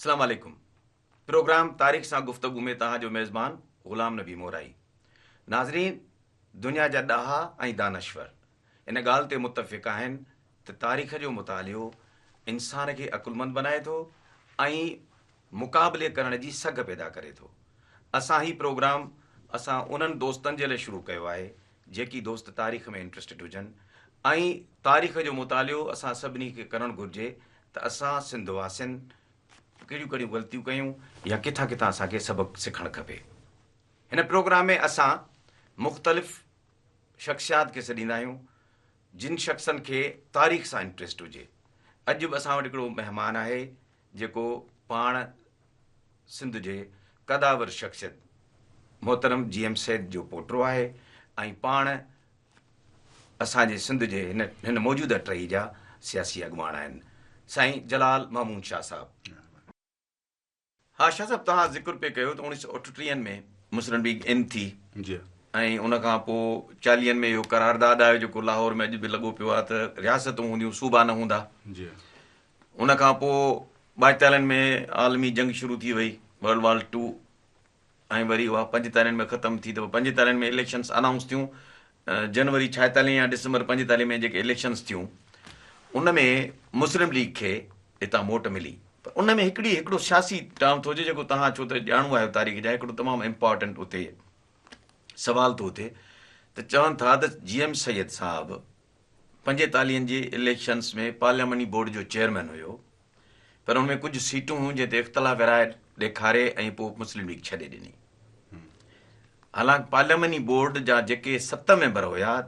اسلام عليڪم پروگرام تاريخ سان گفتگو ۾ توهان جو ميزبان غلام نبي مورائي. ناظرين دنيا جا ڏاها ۽ دانشور ان ڳالهه تي متفق آهن ته تاريخ جو مطالعو انسان کي عقلمند بنائي ٿو ۽ مقابلي ڪرڻ جي سگهه پيدا ڪري ٿو. اسان هي پروگرام اسان انهن دوستن جي لاء شروع ڪيو آهي جيڪي دوست تاريخ ۾ انٽرسٽيڊ هجن ۽ تاريخ جو مطالعو اسان سڀني کي ڪرڻ گهرجي ته اسان سنڌ واسين ڪهڙيون ڪهڙيون غلطيون ڪيون يا ڪٿان ڪٿان اسان کي سبق سکڻ کپي. هن پروگرام ۾ اسان مختلف شخصيات کي سڏيندا آهيون جن شخصن کي تاريخ سان انٽريسٽ هجي. اڄ به اسان وٽ هڪڙو مهمان آهي جيڪو پاڻ سنڌ جي قدآور شخصيت محترم جي ايم سيد جو پوٽو آهي ۽ پاڻ اسان جي سنڌ جي هن هن موجوده ٽهي جا سياسي اڳواڻ آهن سائين جلال محمود شاهه صاحب. ها شاهه صاحب توهان ذڪر پئي ڪيو ته 1938 ۾ مسلم ليگ ان ٿي جي ۽ ان کان پوء چاليهن ۾ اهو قرارداد آيو جيڪو لاهور ۾ اڄ به لڳو پيو آهي ته رياستون هونديون صوبا نه هوندا. جي ان کان پوء ٻائيتاليهن ۾ عالمي جنگ شروع ٿي وئي ورلڊ وار ٽو ۽ وري اها پنجيتاليهن ۾ ختم ٿي ته پوء پنجيتاليهن ۾ اليڪشنس انائونس ٿيون جنوري ڇائيتاليهه يا ڊسمبر پنجيتاليهه ۾ جيڪي اليڪشنس ٿيون ان ۾ مسلم ليگ کي هتان موٽ ملي پر ان ۾ هڪڙي هڪڙو سياسي ٽرم ٿو اچي جيڪو توهان ڇو ته ڄاڻو آهيو تاريخ جا هڪڙو تمام امپارٽنٽ اتي سوال ٿو اٿي ته چون ٿا ته جي ايم سيد صاحب پنجيتاليهن جي اليڪشنس ۾ پارلياماني بورڊ جو چيئرمين هيو پر ان ۾ ڪجهه سيٽون هيون جنهن تي اختلاف راء ڏيکاري ۽ پوء مسلم ليگ ڇڏي ڏني. حالانڪ پارلياماني بورڊ جا جيڪي ست ميمبر هيا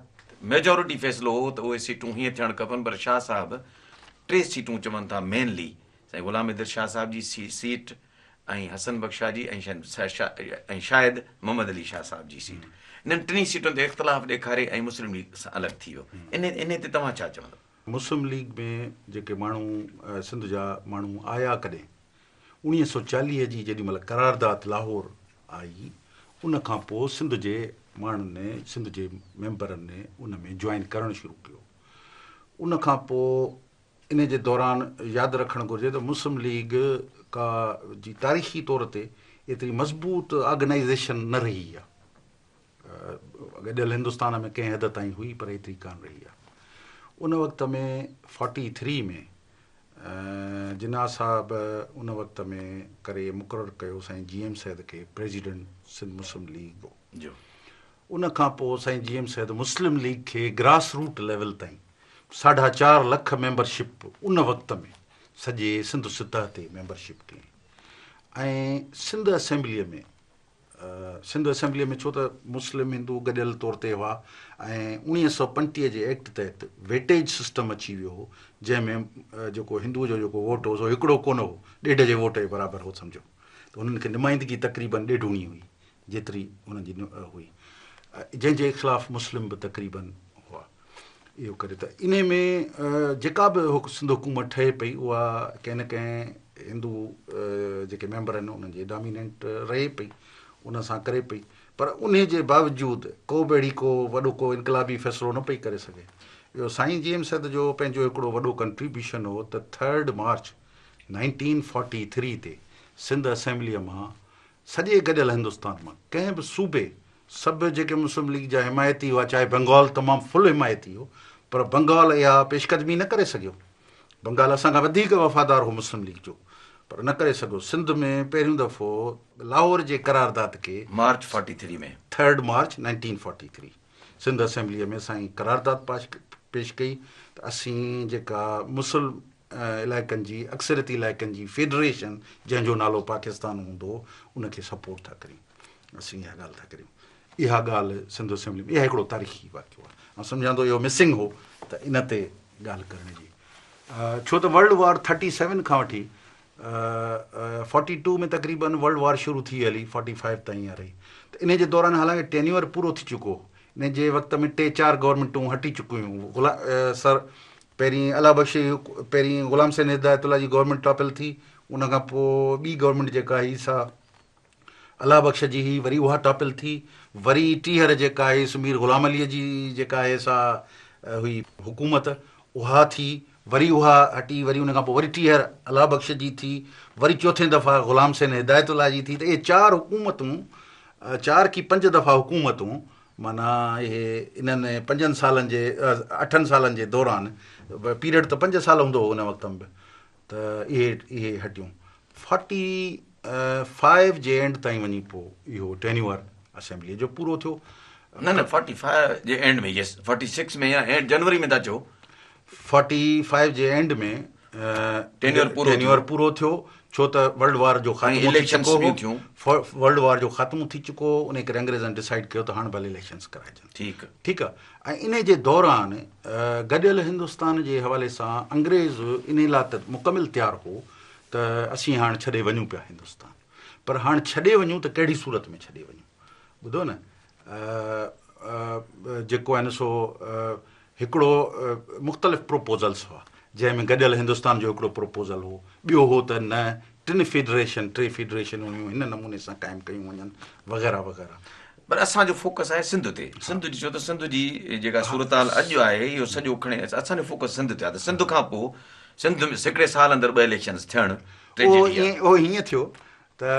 ميجارٽي فيصلو هو ته اهي سيٽون هيئن ٿيڻ کپن پر شاهه صاحب ٽي سيٽون چون ٿا مينلي سائين غلام حيدر شاهه صاحب جي سيٽ ۽ حسن بخش شاهه جي ۽ شايد محمد علي شاهه صاحب جي سيٽ انهن ٽنهي سيٽن تي اختلاف ڏيکاري ۽ مسلم ليگ سان الڳ ٿي ويو انهي تي توهان ڇا چوندؤ؟ مسلم ليگ ۾ جيڪي ماڻهو سنڌ جا ماڻهو آيا ڪڏهن 1940 جي جيڏي مهل قرارداد لاهور آئي ان کان پوء سنڌ جي ماڻهن سنڌ جي ميمبرن ان ۾ جوائن ڪرڻ شروع ڪيو ان کان پوء انهي جي دوران ياد رکڻ گهرجي ته مسلم ليگ ڪا جي تاريخي طور تي ايتري مضبوط آرگنائيزيشن نه رهي آهي. گڏيل هندستان ۾ ڪنهن حد تائين هئي پر ايتري ڪانه رهي آهي. ان وقت ۾ فورٽي ٿري ۾ جناح صاحب ان وقت ۾ ڪري مقرر ڪيو سائين جي ايم سيد کي پريزيڊنٽ سنڌ مسلم ليگ جو. ان کان پوء سائين جي ايم سيد مسلم ليگ کي گراس روٽ ليول تائين ساڍا چار لک ميمبرشپ ان وقت ۾ سڄي سنڌ سطح تي ميمبرشپ ڪئي ۽ سنڌ اسيمبليء ۾ سنڌ اسيمبليء ۾ ڇو ته مسلم هندو گڏيل طور تي هئا ۽ 1935 جي ايڪٽ تحت ويٽيج سسٽم اچي ويو هو جنهن ۾ جيڪو هندو جو جيڪو ووٽ هو سو هڪڙو ڪونه هو ڏيڍ جي ووٽ جي برابر هو سمجهو ته انهن کي نمائندگي تقريبن ڏيڍوڻي هئي جيتري انهن جي هئي جنهن جي خلاف مسلم به تقريبن هئا اهو ڪري ته انهي ۾ جيڪا به سنڌ حڪومت ٺهي پئي اها ڪنهن نه ڪنهن هندو جيڪي ميمبر آهن انهن جي ڊاميننٽ رهي پئي ان سان ڪري پئي پر انهي جي باوجود ڪو به اهڙي ڪو وڏو ڪو انقلابي فيصلو نه پئي ڪري سگهي. اهو سائين جي ايم سيد جو پنهنجو هڪڙو وڏو ڪنٽريبيوشن هو ته ٿرڊ مارچ 1943 تي سنڌ اسيمبليء مان سڄي گڏيل هندستان مان ڪنهن به صوبي سڀ جيڪي مسلم ليگ جا حمايتي هئا چاهي بنگال تمام فل حمايتي هو پر بنگال اها پيشقدمي نه ڪري سگهيو بنگال اسان کان وڌيڪ وفادار هو مسلم ليگ جو پر نه ڪري سگهيو سنڌ ۾ پهريون دفعو لاهور جي قرارداد کي march forty three ۾. Third march 1943 Sindh اسيمبليء ۾ سائين قرارداد پاش پيش ڪئي ته اسين جيڪا مسلم علائقن جي اڪثريتي علائقن جي فيڊريشن جنهن جو نالو پاڪستان هوندو ان کي سپورٽ ٿا ڪريون اسين اها ڳالهه ٿا ڪريون اها ڳالهه سنڌ اسيمبلي ۾ اها هڪڙو تاريخي واقعو آهي آئون سمجهان ٿو اهو مسنگ هو ته ان تي ڳالهه ڪرڻ جي ڇو ته ورلڊ وار ٿرٽي سيون کان وٺي فورٽي ٽو ۾ تقريبن ورلڊ وار شروع ٿي هلي فورٽي فائيو تائين اها رهي ته ان جي دوران حالانڪه ٽينيور پورو ٿي چڪو هو ان جي وقت ۾ ٽي چار گورنمينٽون هٽي چڪيون هيون سر پهرين الله بخش پهرين غلام حسين هدايت الله جي گورنمينٽ ٽاپل ٿي ان کان پوء ٻي گورنمينٽ جيڪا هئي سا الله بخش جي هئي وري اها ٽاپل ٿي وري ٽيهر جيڪا هئي سو مير غلام علي جي جيڪا آهي سا هئي حڪومت اها ٿي وري اها هٽي، وري ان کان پوء وري ٽيهر الله بخش جي ٿي، وري چوٿين دفعا غلام حسين هدايت الله جي ٿي ته اهي چار حڪومتون، چار ڪي پنج دفعا حڪومتون معنيٰ اهي انهن پنجن سالن جي اٺن سالن جي دوران، پيريڊ ته پنج سال هوندو هو ان وقت ۾ به، ته اهي اهي هٽيون. فارٽي فائيو جي اينڊ تائين وڃي پوء اهو ٽينيوئر اسيمبليء جو پورو ٿيو. نه نه فارٽي فائيو جي اينڊ ۾ يس فارٽي سڪس ۾ يا اينڊ جنوري ۾ ٿا چئو. فارٽي فائيو جي اينڊ ۾ ٽينيوئر پورو ٿيو ڇو ته ورلڊ وار جو خاتمو ٿي چڪو هو. ورلڊ وار جو خاتمو ٿي چڪو هو انهي ڪري انگريزن ڊسائيڊ ڪيو ته هاڻ ڀلي اليڪشنز ڪرائجن. ٺيڪ. ٺيڪ آ ۽ انهي جي دوران گڏيل هندستان جي حوالي سان انگريز انهي لاء ته مڪمل تيار هو ته اسين هاڻ ڇڏي وڃون پيا هندستان پر هاڻ ڇڏي وڃون ته ڪهڙي صورت ۾ ڇڏي وڃون ٻڌو نه جيڪو آهي نه سو هڪڙو مختلف پروپوزلس هئا جنهن ۾ گڏيل هندستان جو هڪڙو پروپوزل هو ٻيو هو ته نه ٽن فيڊريشن ٽي فيڊريشنون هيون هن نموني سان قائم ڪيون وڃن وغيره وغيره. پر اسان جو فوڪس آهي سنڌ تي سنڌ جي ڇو ته سنڌ جي جيڪا صورتحال اڄ آهي اهو سڄو کڻي اسان جو فوڪس سنڌ تي آهي ته سنڌ کان پوء سنڌ ۾ هڪڙي سال اندر ٻه اليڪشنز ٿيڻ ٽريجڊي آهي. اهو هيئن ٿيو ته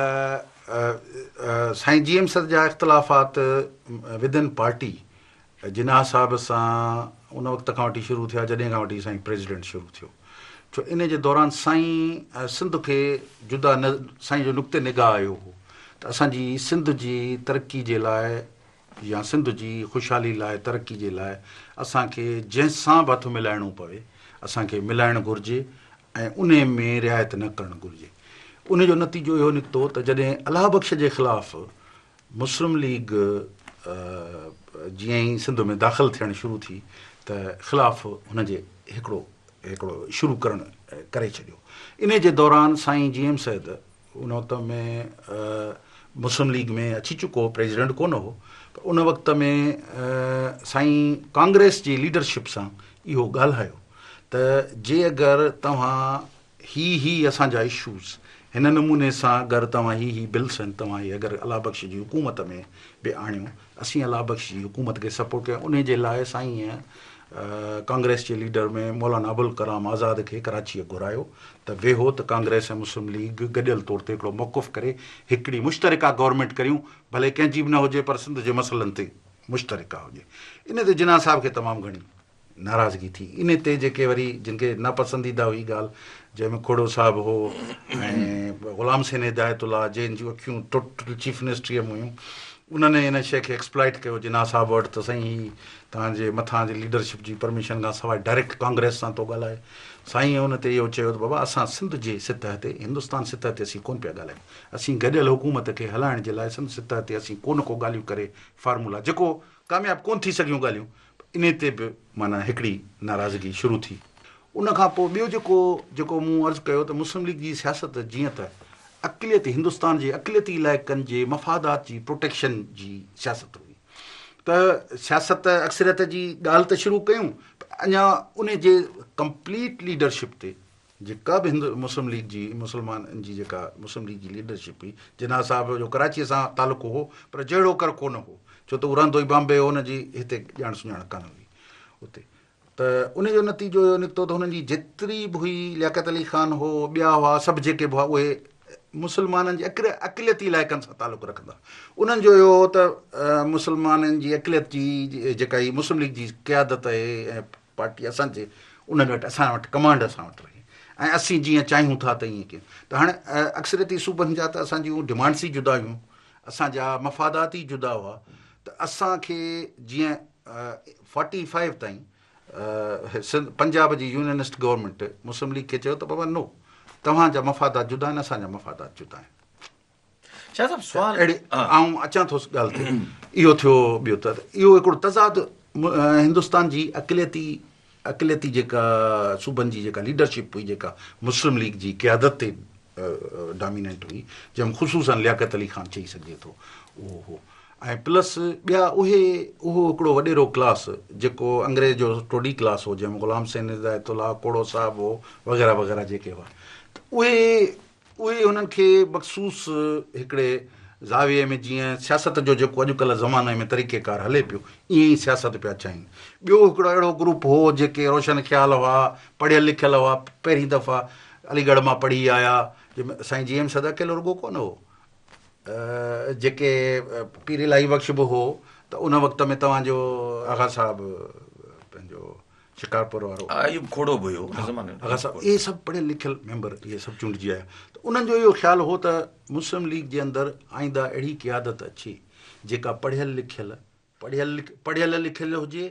سائين جي ايم سيد جا اختلافات ود ان پارٽي جناح صاحب سان ان وقت کان وٺي شروع ٿيا جڏهن کان وٺي سائين پريزيڊنٽ شروع ٿيو ڇو ان جي دوران سائين سنڌ کي جدا نه سائين جو نقطه نگاهه اهو هو ته اسان جي سنڌ جي ترقي جي لاء يا سنڌ جي خوشحالي لاء ترقي جي لاء اسان کي جنهن سان به هٿ ملائڻو پوي اسان کي ملائڻ گهرجي ۽ انهي ۾ رعايت نه ڪرڻ گهرجي ان جو نتيجو اهو نڪتو ته جڏهن الهه بخش جي خلاف مسلم ليگ جيئن ئي سنڌ ۾ داخل ٿيڻ شروع ٿي ته خلاف هن جي هڪڙو هڪڙو شروع ڪرڻ ڪري ڇڏيو. انهي جي دوران سائين جي ايم سيد ان وقت ۾ مسلم ليگ ۾ اچي چڪو هو، پريزيڊنٽ ڪونه هو پر ان وقت ۾ سائين ڪانگريس جي ليڊرشپ سان اهو ڳالهايو ته جي اگر توهان هي هي اسان جا اشوز هن نموني سان اگر توهان هي هي بلس آهن توهان هي اگر الله بخش جي حڪومت ۾ به آڻيو اسين الله بخش جي حڪومت کي سپورٽ ڪيون انهي جي لاء سائينء ڪانگريس جي ليڊر ۾ مولانا ابوالڪلام آزاد کي ڪراچيء گهرايو ته ويهو ته ڪانگريس ۽ مسلم ليگ گڏيل طور تي هڪڙو موقف ڪري هڪڙي مشترڪه گورنمينٽ ڪريون ڀلي ڪنهن جي به نه هجي پر سنڌ جي مسئلن تي مشترڪه هجي ان تي جناح صاحب کي تمام گهڻي ناراضگي ٿي. انهي تي جيڪي وري جن کي ناپسنديده هئي ڳالهه جنهن ۾ کهڙو صاحب هو ۽ غلام حسين هدايت الله جنهن جون اکيون ٽوٽل چيف منسٽريء ۾ هيون انهن ان شيء کي ايڪسپلائٽ ڪيو جناح صاحب وٽ ته سائين هي توهان جي مٿان جي ليڊرشپ جي پرميشن کان سواء ڊائريڪٽ ڪانگريس سان ٿو ڳالهائي. سائين ان تي اهو چيو ته بابا اسان سنڌ جي سطح تي هندستان سطح تي اسين ڪونه پيا ڳالهايون اسين گڏيل حڪومت کي هلائڻ جي لاء سنڌ سطح تي اسين ڪونه ڪو ڳالهيون ڪري فارمولا جيڪو ڪامياب ڪونه ٿي سگهيون ڳالهيون انهي تي به معنيٰ هڪڙي ناراضگي شروع ٿي. ان کان پوء ٻيو جيڪو جيڪو مون عرض ڪيو ته مسلم ليگ جي سياست جيئن ته اقليتي هندستان جي اقليتي علائقن جي مفادات جي پروٽيڪشن جي سياست هئي ته سياست اڪثريت جي ڳالهه ته شروع ڪيون پر اڃا انهي جي ڪمپليٽ ليڊرشپ تي جيڪا به هند مسلم ليگ جي مسلمانن جي جيڪا مسلم ليگ جي ليڊرشپ هئي، جناح صاحب جو ڪراچيء سان تعلق هو پر جهڙوڪر ڪو نه هو، ڇو ته هو رهندو ئي بامبي هو، هن جي هتي ڄاڻ سڃاڻ ڪانه هئي اتي ته ان جو نتيجو اهو نڪتو ته هنن جي جيتري به هئي لياقت علي خان هو، ٻيا هئا، سڀ جيڪي به هئا اهي مسلمانن جي اقليتي علائقن سان تعلق رکندا انهن جو اهو هو ته مسلمانن جي اقليت جي جيڪا هي مسلم ليگ جي قيادت آهي ۽ پارٽي اسان جي انهن وٽ اسان وٽ ڪمانڊ اسان وٽ رهي ۽ اسين جيئن چاهيون ٿا ته ائين ڪيون ته هاڻي اڪثريتي صوبن جا ته اسان جون ڊمانڊس ئي جدا هيون اسان جا مفادات ئي جدا هئا ته اسان کي جيئن فورٽي فائيو تائين سنڌ پنجاب جي يونينسٽ گورنمينٽ مسلم ليگ کي چيو ته بابا نو توهان جا مفادات جدا آهن اسان جا مفادات جدا آهن. شاهه صاحب سوال اهڙي آئون اچان ٿو ڳالهه تي اهو ٿيو ٻيو ته اهو هڪڙو تضاد هندستان جي اقليتي اقليتي جيڪا صوبن جي جيڪا ليڊرشپ هئي جيڪا مسلم ليگ جي قيادت تي ڊاميننٽ هئي جنهن ۾ خصوصا لياقت علي خان چئي سگهجي ٿو اهو هو ۽ پلس ٻيا اهي اهو هڪڙو وڏيرو ڪلاس جيڪو انگريز جو ٽوڊي ڪلاس هو جنهن ۾ غلام حسين هدايت الله کوڙو صاحب هو وغيره وغيره جيڪي هئا ته اهي اهي هنن کي مخصوص هڪڙي زاويي ۾ جيئن سياست جو جيڪو اڄڪلهه زماني ۾ طريقي ڪار هلي پيو ائين ئي سياست پيا چاهين. ٻيو هڪڙو اهڙو گروپ هو جيڪي روشن خيال هئا، پڙهيل لکيل هئا، پهرين دفعا علي ڳڙهه مان پڙهي آيا، جنهن ۾ سائين جي ايم سيد اڪيلو رڳو ڪونه هو، جيڪي پير الاهي بخش به هو ته ان وقت ۾ توهان جو آغا صاحب پنهنجو شڪارپور وارو. ايوب کوڙو به هيو ان زماني ۾. آغا صاحب اهي سڀ پڙهيل لکيل ميمبر اهي سڀ چونڊجي آيا ته انهن جو اهو خيال هو ته مسلم ليگ جي اندر آئنده اهڙي قيادت اچي جيڪا پڙهيل لکيل پڙهيل پڙهيل لکيل هجي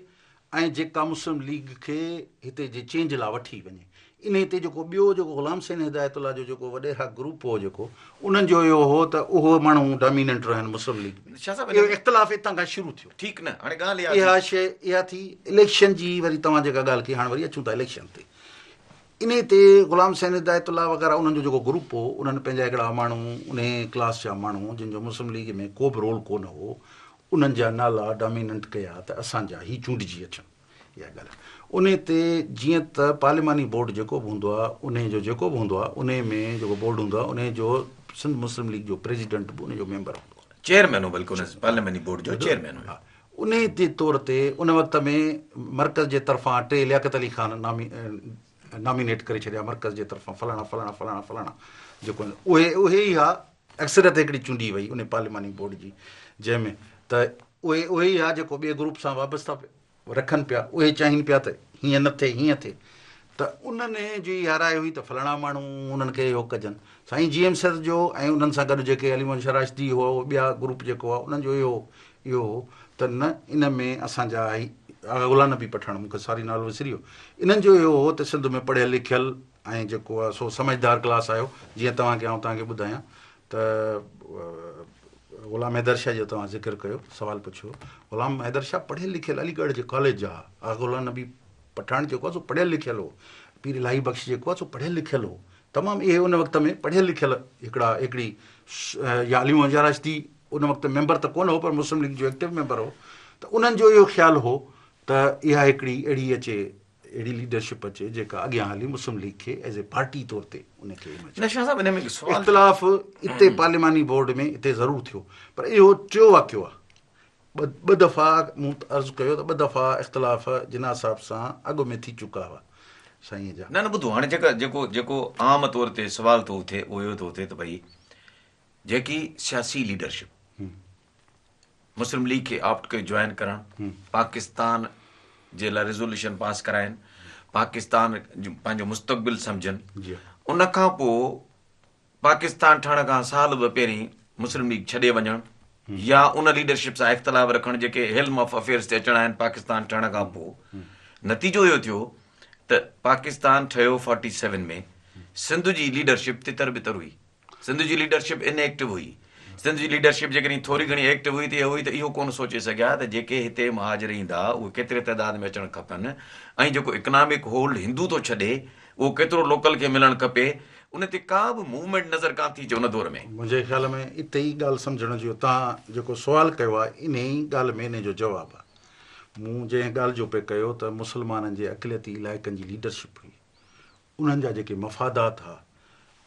۽ جيڪا مسلم ليگ کي هتي جي چينج لا وٺي وڃي. انهي تي جيڪو ٻيو جيڪو غلام حسين هدايت الله جو جيڪو وڏيرا گروپ هو جيڪو انهن جو اهو هو ته اهو ماڻهو ڊاميننٽ رهن مسلم ليگ ۾. شاهه صاحب اهو اختلاف اتان کان شروع ٿيو. ٺيڪ نه هاڻي ڳالهه اها اها شيء اها ٿي اليڪشن جي وري توهان جيڪا ڳالهه ڪئي هاڻ وري اچون ٿا اليڪشن تي. انهي تي غلام حسين هدايت الله وغيره انهن جو جيڪو گروپ هو انهن پنهنجا هڪڙا ماڻهو انهي ڪلاس جا ماڻهو جن جو مسلم ليگ ۾ ڪو به رول ڪونه هو انهن جا نالا ڊاميننٽ ڪيا ته اسان جا هي چونڊجي اچن. اها ڳالهه انهي تي جيئن ته پارليماني بورڊ جيڪو به هوندو آهي انهي جو جيڪو به هوندو آهي انهي ۾ جيڪو بورڊ هوندو آهي انهي جو سنڌ مسلم ليگ جو پريزيڊنٽ به انهي جو ميمبر هوندو آهي. چيئرمين هو بلڪه ان پارليماني بورڊ جو چيئرمين هيو. ها انهي جي طور تي ان وقت ۾ مرڪز جي طرفان ٽي لياقت علي خان نامي نامينيٽ ڪري ڇڏيا مرڪز جي طرفان فلاڻا فلاڻا فلاڻا فلاڻا جيڪو اهي اهي ئي ها اڪثريت هڪڙي چونڊي وئي انهي پارليماني بورڊ جي جنهن ۾ ته اهي اهي ئي ها جيڪو ٻئي گروپ سان وابسته رکن پيا اهي چاهين پيا ته هيئن نه ٿئي هيئن ٿئي ته انهن جي اها راء هئي ته فلاڻا ماڻهو انهن کي اهو ڪجن سائين جي ايم سيد جو ۽ انهن سان گڏ جيڪي علي محمد شاهه راشدي هئا ٻيا گروپ جيڪو هئا انهن جو اهو اهو هو ته نه ان ۾ اسان جا هي آغا غلام نبي پٺاڻ مون کي ساري نالو وسري ويو انهن جو اهو هو ته سنڌ ۾ پڙهيل لکيل ۽ جيڪو آهي سو سمجهدار ڪلاس آيو جيئن توهان کي آئون توهان کي ٻڌايان ته غلام حيدر شاهه جو توهان ذڪر ڪيو سوال پڇيو غلام حيدر شاهه پڙهيل لکيل علي ڳڙهه جي ڪاليج جا ها آغا غلام نبي پٺاڻ جيڪو آهي سو پڙهيل لکيل هو پير الاهي بخش جيڪو آهي سو پڙهيل لکيل هو تمام اهي ان وقت ۾ پڙهيل لکيل هڪڙا هڪڙي يا علي محمد شاهه راشدي ان وقت ميمبر ته ڪونه هو پر مسلم ليگ جو ايڪٽو ميمبر هو ته انهن جو اهو خيال هو ته اها هڪڙي اهڙي اچي اهڙي ليڊرشپ اچي جيڪا اڳيان هلي مسلم ليگ کي ايز اي پارٽي طور تي ان کي نه شاهه صاحب ان ۾ هڪ سوال اختلاف اتي پارليماني بورڊ ۾ اتي ضرور ٿيو پر اهو ٽيو واقعو آهي ٻه دفعا مون عرض ڪيو ته ٻه دفعا اختلاف جناح صاحب سان اڳ ۾ ٿي چڪا هئا سائين جا. نه نه ٻڌو هاڻي جيڪا جيڪو جيڪو عام طور تي سوال ٿو اٿي اهو اهو ٿو اٿي ته ڀئي جيڪي سياسي ليڊرشپ مسلم ليگ کي آپٽ ڪيو جوائن ڪرڻ پاڪستان جي لاء ريزوليوشن پاس ڪرائن پاڪستان پنهنجو مستقبل سمجهن ان کان پوء پاڪستان ٺهڻ کان سال ٻه پهرين مسلم ليگ ڇڏي وڃڻ يا ان ليڊرشپ سان اختلاف رکڻ جيڪي هيلم آف افيئرس تي اچڻا آهن پاڪستان ٺهڻ کان پوء نتيجو اهو ٿيو ته پاڪستان ٺهيو فورٽي سيون ۾ سنڌ جي ليڊرشپ تتر بتر هئي سنڌ جي ليڊرشپ ان ايڪٽو هئي. سنڌ جي ليڊرشپ جيڪڏهن ٿوري گهڻي ايڪٽو هئي ته اهو هئي ته اهو ڪونه سوچي سگهيا ته جيڪي هتي مهاجر ايندا اهي ڪيتري تعداد ۾ اچڻ کپن ۽ جيڪو اڪنامڪ هولڊ هندو ٿو ڇڏي اهو ڪيترو لوڪل کي ملڻ کپي ان تي ڪا به موومينٽ نظر ڪانه ٿي اچي ان دور ۾. منهنجي خيال ۾ اتي ئي ڳالهه سمجهڻ جو توهان جيڪو سوال ڪيو آهي انهي ئي ڳالهه ۾ انهي جو جواب آهي. مون جنهن ڳالهه جو پئي ڪيو ته مسلمانن جي اقليتي علائقن جي ليڊرشپ هئي انهن جا جيڪي مفادات ها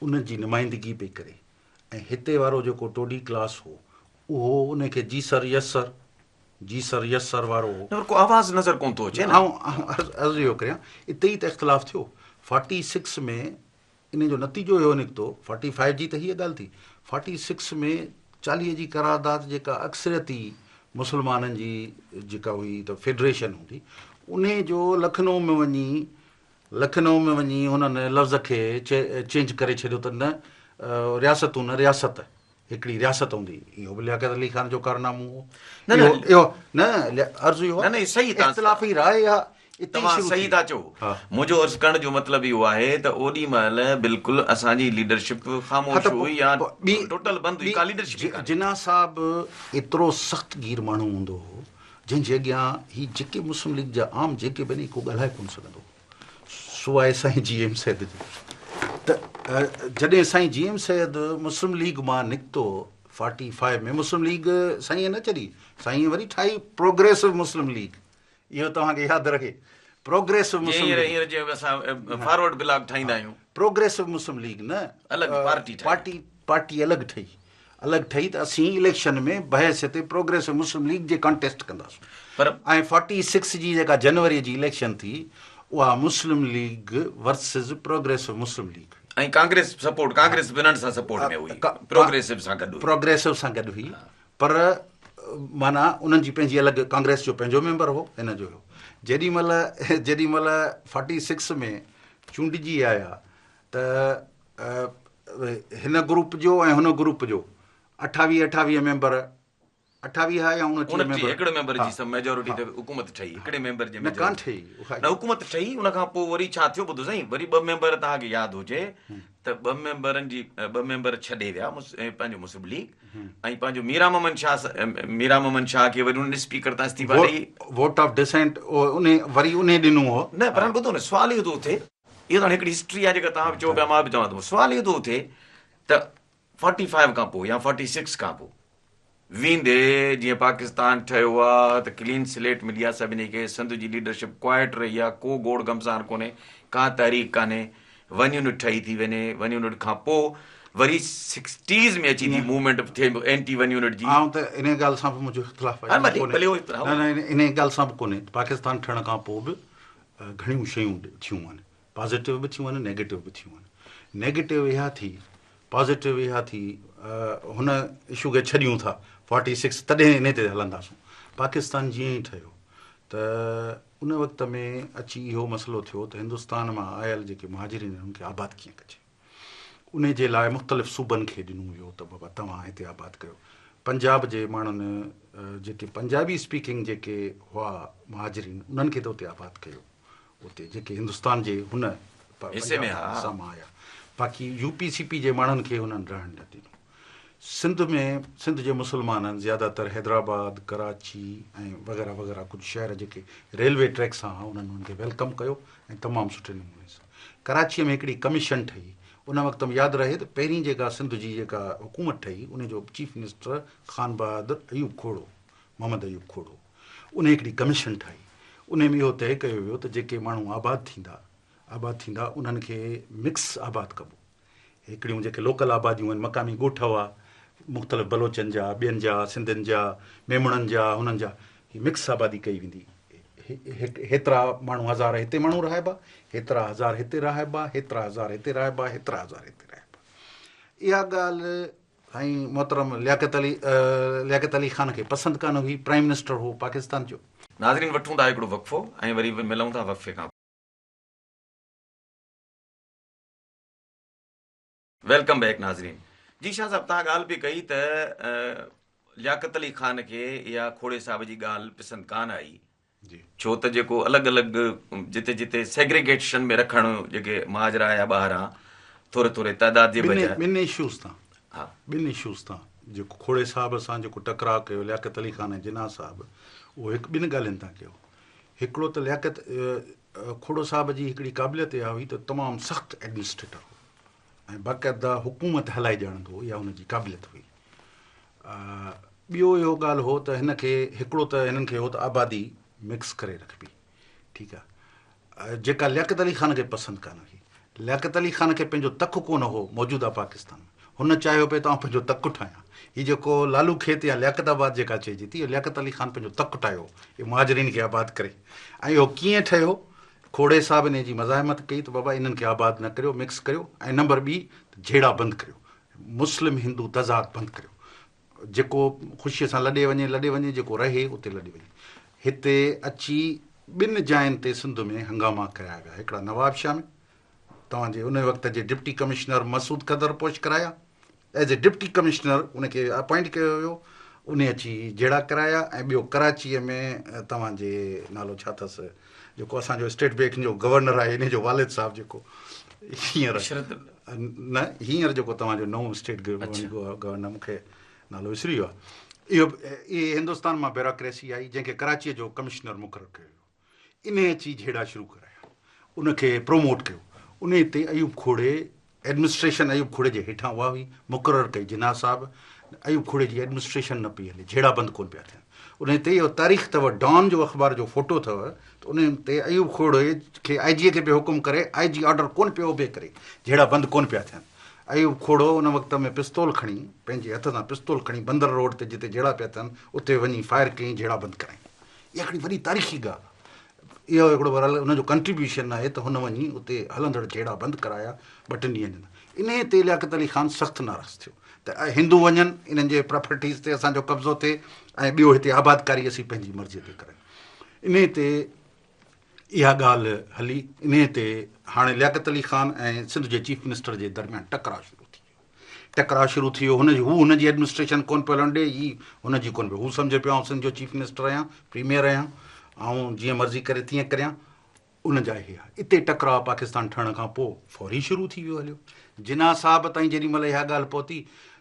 انهن جي نمائندگي پئي ڪري ۽ هتي وارو جيڪو ٽوڊي ڪلاس هو اهو ان کي جي سر يس سر جي سر يس سر وارو هو. نه پر ڪو آواز نظر ڪونه ٿو اچي نه. آئون عرض اهو ڪريان اتي ئي ته اختلاف ٿيو فارٽي سڪس ۾ ان جو نتيجو اهو نڪتو فارٽي فائيو جي ته هيء ڳالهه ٿي فارٽي سڪس ۾ 40 جي قرارداد جيڪا اڪثريتي مسلمانن جي جيڪا هئي ته فيڊريشن هوندي انهي جو لکنؤ ۾ وڃي لکنؤ ۾ وڃي هنن لفظ کي چينج ڪري ڇڏيو ته نه رياستون نه رياست هڪڙي رياست هوندي اهو به لياقت علي خان جو ڪارنامو هو نه نه اهو نه عرض اهو نه نه صحيح اختلافي راء اها توهان صحيح ٿا چئو منهنجو عرض ڪرڻ جو مطلب اهو آهي ته اوڏي مهل بلڪل اسان جي ليڊرشپ خاموش هئي يا ٽوٽل بند هئي ڪا ليڊرشپ ئي ڪانه جناح صاحب ايترو سخت گير ماڻهو هوندو هو جنهن جي اڳيان هي جيڪي مسلم ليگ جا عام جيڪي به آهن ڪو ڳالهائي ڪونه سگهندو هو سواء سائين جي ايم سيد جي ته جڏهن سائين جي ايم سيد مسلم ليگ مان نڪتو فارٽي فائيو ۾ مسلم ليگ سائين نه ڇڏي سائين وري ٺاهي پروگريسو مسلم ليگ اهو توهان کي ياد رهي پروگريسو مسلم ليگ هينئر جيئن اسان فارورڊ بلاڪ ٺاهيندا آهيون پروگريسو مسلم ليگ نه الڳ پارٽي ٺاهي پارٽي پارٽي الڳ ٺهي. الڳ ٺهي ته اسين اليڪشن ۾ بحيثيت پروگريسو مسلم ليگ جي ڪانٽيسٽ ڪنداسون پر ۽ 46 جي جيڪا جنوري جي اليڪشن ٿي اها Muslim League versus Progressive Muslim League هئي. ۽ ڪانگريس سپورٽ ڪانگريس به انهن سان سپورٽ ۾ هئي پروگريسو سان گڏ هئي. پروگريسو سان گڏ هئي پر معنيٰ انهن جي پنهنجي الڳ ڪانگريس جو پنهنجو ميمبر هو هن جو هو جيڏي مهل جيڏي مهل 46 ۾ چونڊجي آيا ته هن گروپ جو ۽ هن گروپ جو 28 28 ميمبر 28 ها يا 29 ميمبر هڪڙي ميمبر جي سڀ ميجارٽي تي حڪومت ٺهي هڪڙي ميمبر جي نه ڪان ٺهي نه حڪومت ٺهي ان کان پوء وري ڇا ٿيو ٻڌو سائين وري ٻه ميمبر توهان کي ياد هجي ته ٻه ميمبرن جي ٻه ميمبر ڇڏي ويا پنهنجو مسلم ليگ ۽ پنهنجو ميران محمد شاهه ميران محمد شاهه کي وري انهن اسپيڪر تان استعيفا ڏئي ووٽ آف ڊسينٽ انهي وري انهي ڏنو هو نه پر هاڻي ٻڌو نه سوال اهو ٿو اٿي اهو ته هاڻي هڪڙي هسٽري آهي جيڪا توهان به چئو پيا مان به چوان ٿو سوال اهو ٿو اٿي ته فورٽي فائيو کان پوء يا فورٽي سڪس کان پوء ويندي جيئن پاڪستان ٺهيو آ ته ڪلين سليٽ ملي آ سڀني کي، سنڌ جي ليڊرشپ ڪوائيٽ رهي آ، ڪو گوڙ گهمسان ڪونهي، ڪا تحريڪ ڪانهي، ون يونٽ ٺهي ٿي وڃي، ون يونٽ کان پوء وري سڪسٽيز ۾ اچي ٿي موومينٽ ٿئي اينٽي ون يونٽ جي. آئون ته انهيء ڳالهه سان به منهنجو اختلاف آهي. ڀلي اهو اختلاف نه نه انهيء ڳالهه سان به ڪونهي. پاڪستان ٺهڻ کان پوء به گهڻيون شيون ٿيون آهن. پازيٽو به ٿيون آهن نيگيٽو به ٿيون آهن. نيگيٽو اها ٿي پازيٽو اها ٿي هن اشو کي ڇڏيون ٿا 46 تڏهن انهي تي هلنداسون. پاڪستان جيئن ئي ٺهيو ته ان وقت ۾ اچي اهو مسئلو ٿيو ته هندستان مان آيل جيڪي مهاجرين آهن انهن کي آباد ڪيئن ڪجي. انهي جي لاء مختلف صوبن کي ڏنو ويو ته بابا توهان هتي آباد ڪيو. پنجاب جي ماڻهن جيڪي پنجابي اسپيڪنگ جيڪي هئا مهاجرين انهن کي ته اتي آباد ڪيو. اتي جيڪي هندستان جي هن حصي ۾ حصا مان آيا باقي يو پي سي پي جي ماڻهن کي هنن رهڻ نه ڏنو. سنڌ ۾ سنڌ جي مسلمانن زياده تر حيدرآباد، ڪراچي ۽ وغيره وغيره ڪجهه شهر جيڪي ريلوي ٽريڪ سان هئا انهن انهن کي welcome ڪيو ۽ تمام سٺي نموني سان ڪراچيء ۾ هڪڙي ڪميشن ٺهي ان وقت ۾ ياد رهي ته پهرين جيڪا سنڌ جي جيڪا حڪومت ٺهي ان جو چيف منسٽر خانبهادر ايوب کهڙو محمد ايوب کهڙو انهي هڪڙي ڪميشن ٺاهي. انهي ۾ اهو طئي ڪيو ويو ته جيڪي ماڻهو آباد ٿيندا آباد ٿيندا انهن کي مڪس آباد ڪبو. هڪڙيون جيڪي لوڪل آباديون آهن مقامي ڳوٺ هئا مختلف بلوچن جا، ٻين جا، سنڌين جا، ميمڻن جا، هنن جا هي مڪس آبادي ڪئي ويندي. هيترا ماڻهو هزار هتي ماڻهو رهائبا، هيترا هزار هتي رهائبا، هيترا هزار هتي رهائبا، هيترا هزار هتي رهائبا. اها ڳالهه سائين محترم لياقت علي لياقت علي خان کي پسند ڪانه هئي پرائم منسٽر هو پاڪستان جو. ناظرين وٺون ٿا هڪڙو وقفو ۽ وري ملون ٿا وقفي کان. Welcome back ناظرين. جي شاهه صاحب توهان ڳالهه پئي ڪئي ته لياقت علي خان کي اها کوڙي صاحب جي ڳالهه پسند ڪانه آئي ڇو ته جيڪو الڳ الڳ جتي جتي سيگريگيشن ۾ رکڻ جيڪي مهاجر آيا ٻاهران ٿوري ٿوري تعداد جي بجاء ٻن اشوز تان ها ٻن اشوز تان جيڪو کوڙي صاحب سان جيڪو ٽڪراء ڪيو لياقت علي خان ۽ جناح صاحب اهو هڪ ٻن ڳالهين تان ڪيو هڪڙو ته لياقت کوڙو صاحب جي هڪڙي قابليت اها هئي ته تمام سخت ايڊمنسٽريٽر هو ۽ باقاعده حڪومت هلائي ڄاڻندو هو اها هن جي قابليت هئي ٻيو اهو ڳالهه هو ته هن کي هڪڙو ته هنن کي هو ته آبادي مڪس ڪري رکبي ٺيڪ آ جيڪا لياقت علي خان کي پسند ڪانه هئي لياقت علي خان کي پنهنجو تڪ ڪونه هو موجوده پاڪستان ۾ هن چاهيو پئي ته آئون پنهنجو تڪ ٺاهيان هي جيڪو لالو کيت يا لياقت آباد جيڪا چئجي ٿي اهو لياقت علي خان پنهنجو تڪ ٺاهيو اهو مهاجرين کي آباد ڪري ۽ اهو ڪيئن ٺهيو کوڙي صاحب انهي جي مزاحمت ڪئي ته بابا انهن کي آباد نه ڪريو مڪس ڪريو ۽ نمبر ٻي ته جهيڙا بند ڪريو مسلم هندو تضاد بند ڪريو جيڪو خوشيء سان لڏي وڃي لڏي وڃي جيڪو رهي اتي لڏي وڃي هتي اچي ٻن جاين تي سنڌ ۾ هنگاما ڪرايا ويا هڪڙا نوابشاهه ۾ توهان جي ان وقت جي ڊپٽي ڪمشنر مسعود کدر پوش ڪرايا ايز اي ڊپٽي ڪمشنر ان کي اپائنٽ ڪيو ويو ان اچي جهيڙا ڪرايا ۽ ٻيو ڪراچيء ۾ توهان جي نالو ڇا اٿس جيڪو اسان جو اسٽيٽ بينڪ جو گورنر آهي ان جو والد صاحب جيڪو هينئر نه هينئر جيڪو توهان جو نئون اسٽيٽ گورنر مون کي نالو وسري ويو آهي اهو اهي هندستان مان بيوروڪريسي آئي جنهن کي ڪراچيء جو ڪمشنر مقرر ڪيو ويو انهيء اچي جهيڙا شروع ڪرايا، ان کي پروموٽ ڪيو. انهيء تي ايوب کوڙي ايڊمنسٽريشن ايوب کوڙي جي هيٺان اها هئي، مقرر ڪئي جناح صاحب، ايوب کوڙي جي ايڊمنسٽريشن نه پئي هلي، جهيڙا بند ڪونه پيا ٿين. انهيء تي اهو تاريخ اٿو، ڊان جو اخبار جو فوٽو اٿو ته انهيء تي ايوب کوڙي کي آء جي کي پيو حڪم ڪري، آء جي آرڊر ڪونه پيو اوبي ڪري، جهيڙا بند ڪونه پيا ٿين. ايوب کوڙو ان وقت ۾ پستول کڻي، پنهنجي هٿ سان پستول کڻي بندر روڊ تي جتي جهيڙا پيا ٿين، اتي وڃي فائر ڪيائين، جهيڙا بند ڪرايائين. اها هڪڙي وڏي تاريخي ڳالهه آهي. اهو هڪڙو بهرحال ان جو ڪنٽريبيوشن آهي ته هن وڃي اتي هلندڙ جهيڙا بند ڪرايا ٻه ٽن ڏينهن جي اندر. انهيء تي لياقت علي خان سخت ناراض ٿيو ته هندو وڃن، انهن جي پراپرٽيز تي اسان جو قبضو ٿئي ۽ ٻيو هتي آبادڪاري اسين پنهنجي مرضيء تي ڪرايون. انهيء تي اها ڳالهه هلي. انهيء تي هاڻي لياقت علي خان ۽ سنڌ جي چيف منسٽر جي درميان ٽڪراء شروع ٿي ويو. ٽڪراء شروع ٿي ويو. هن جي هو هن جي ايڊمنسٽريشن ڪونه پيو هلڻ ڏئي، هي هن جي ڪونه پيو. هو سمجهي پيو آئون سنڌ جو چيف منسٽر آهيان، پريميئر آهيان، آئون جيئن مرضي ڪري تيئن ڪريان. ان جا اهي ها. اتي ٽڪراء پاڪستان ٺهڻ کان پوء فوري شروع ٿي ويو هليو. جناح صاحب تائين جيڏي مهل اها ڳالهه پهتي،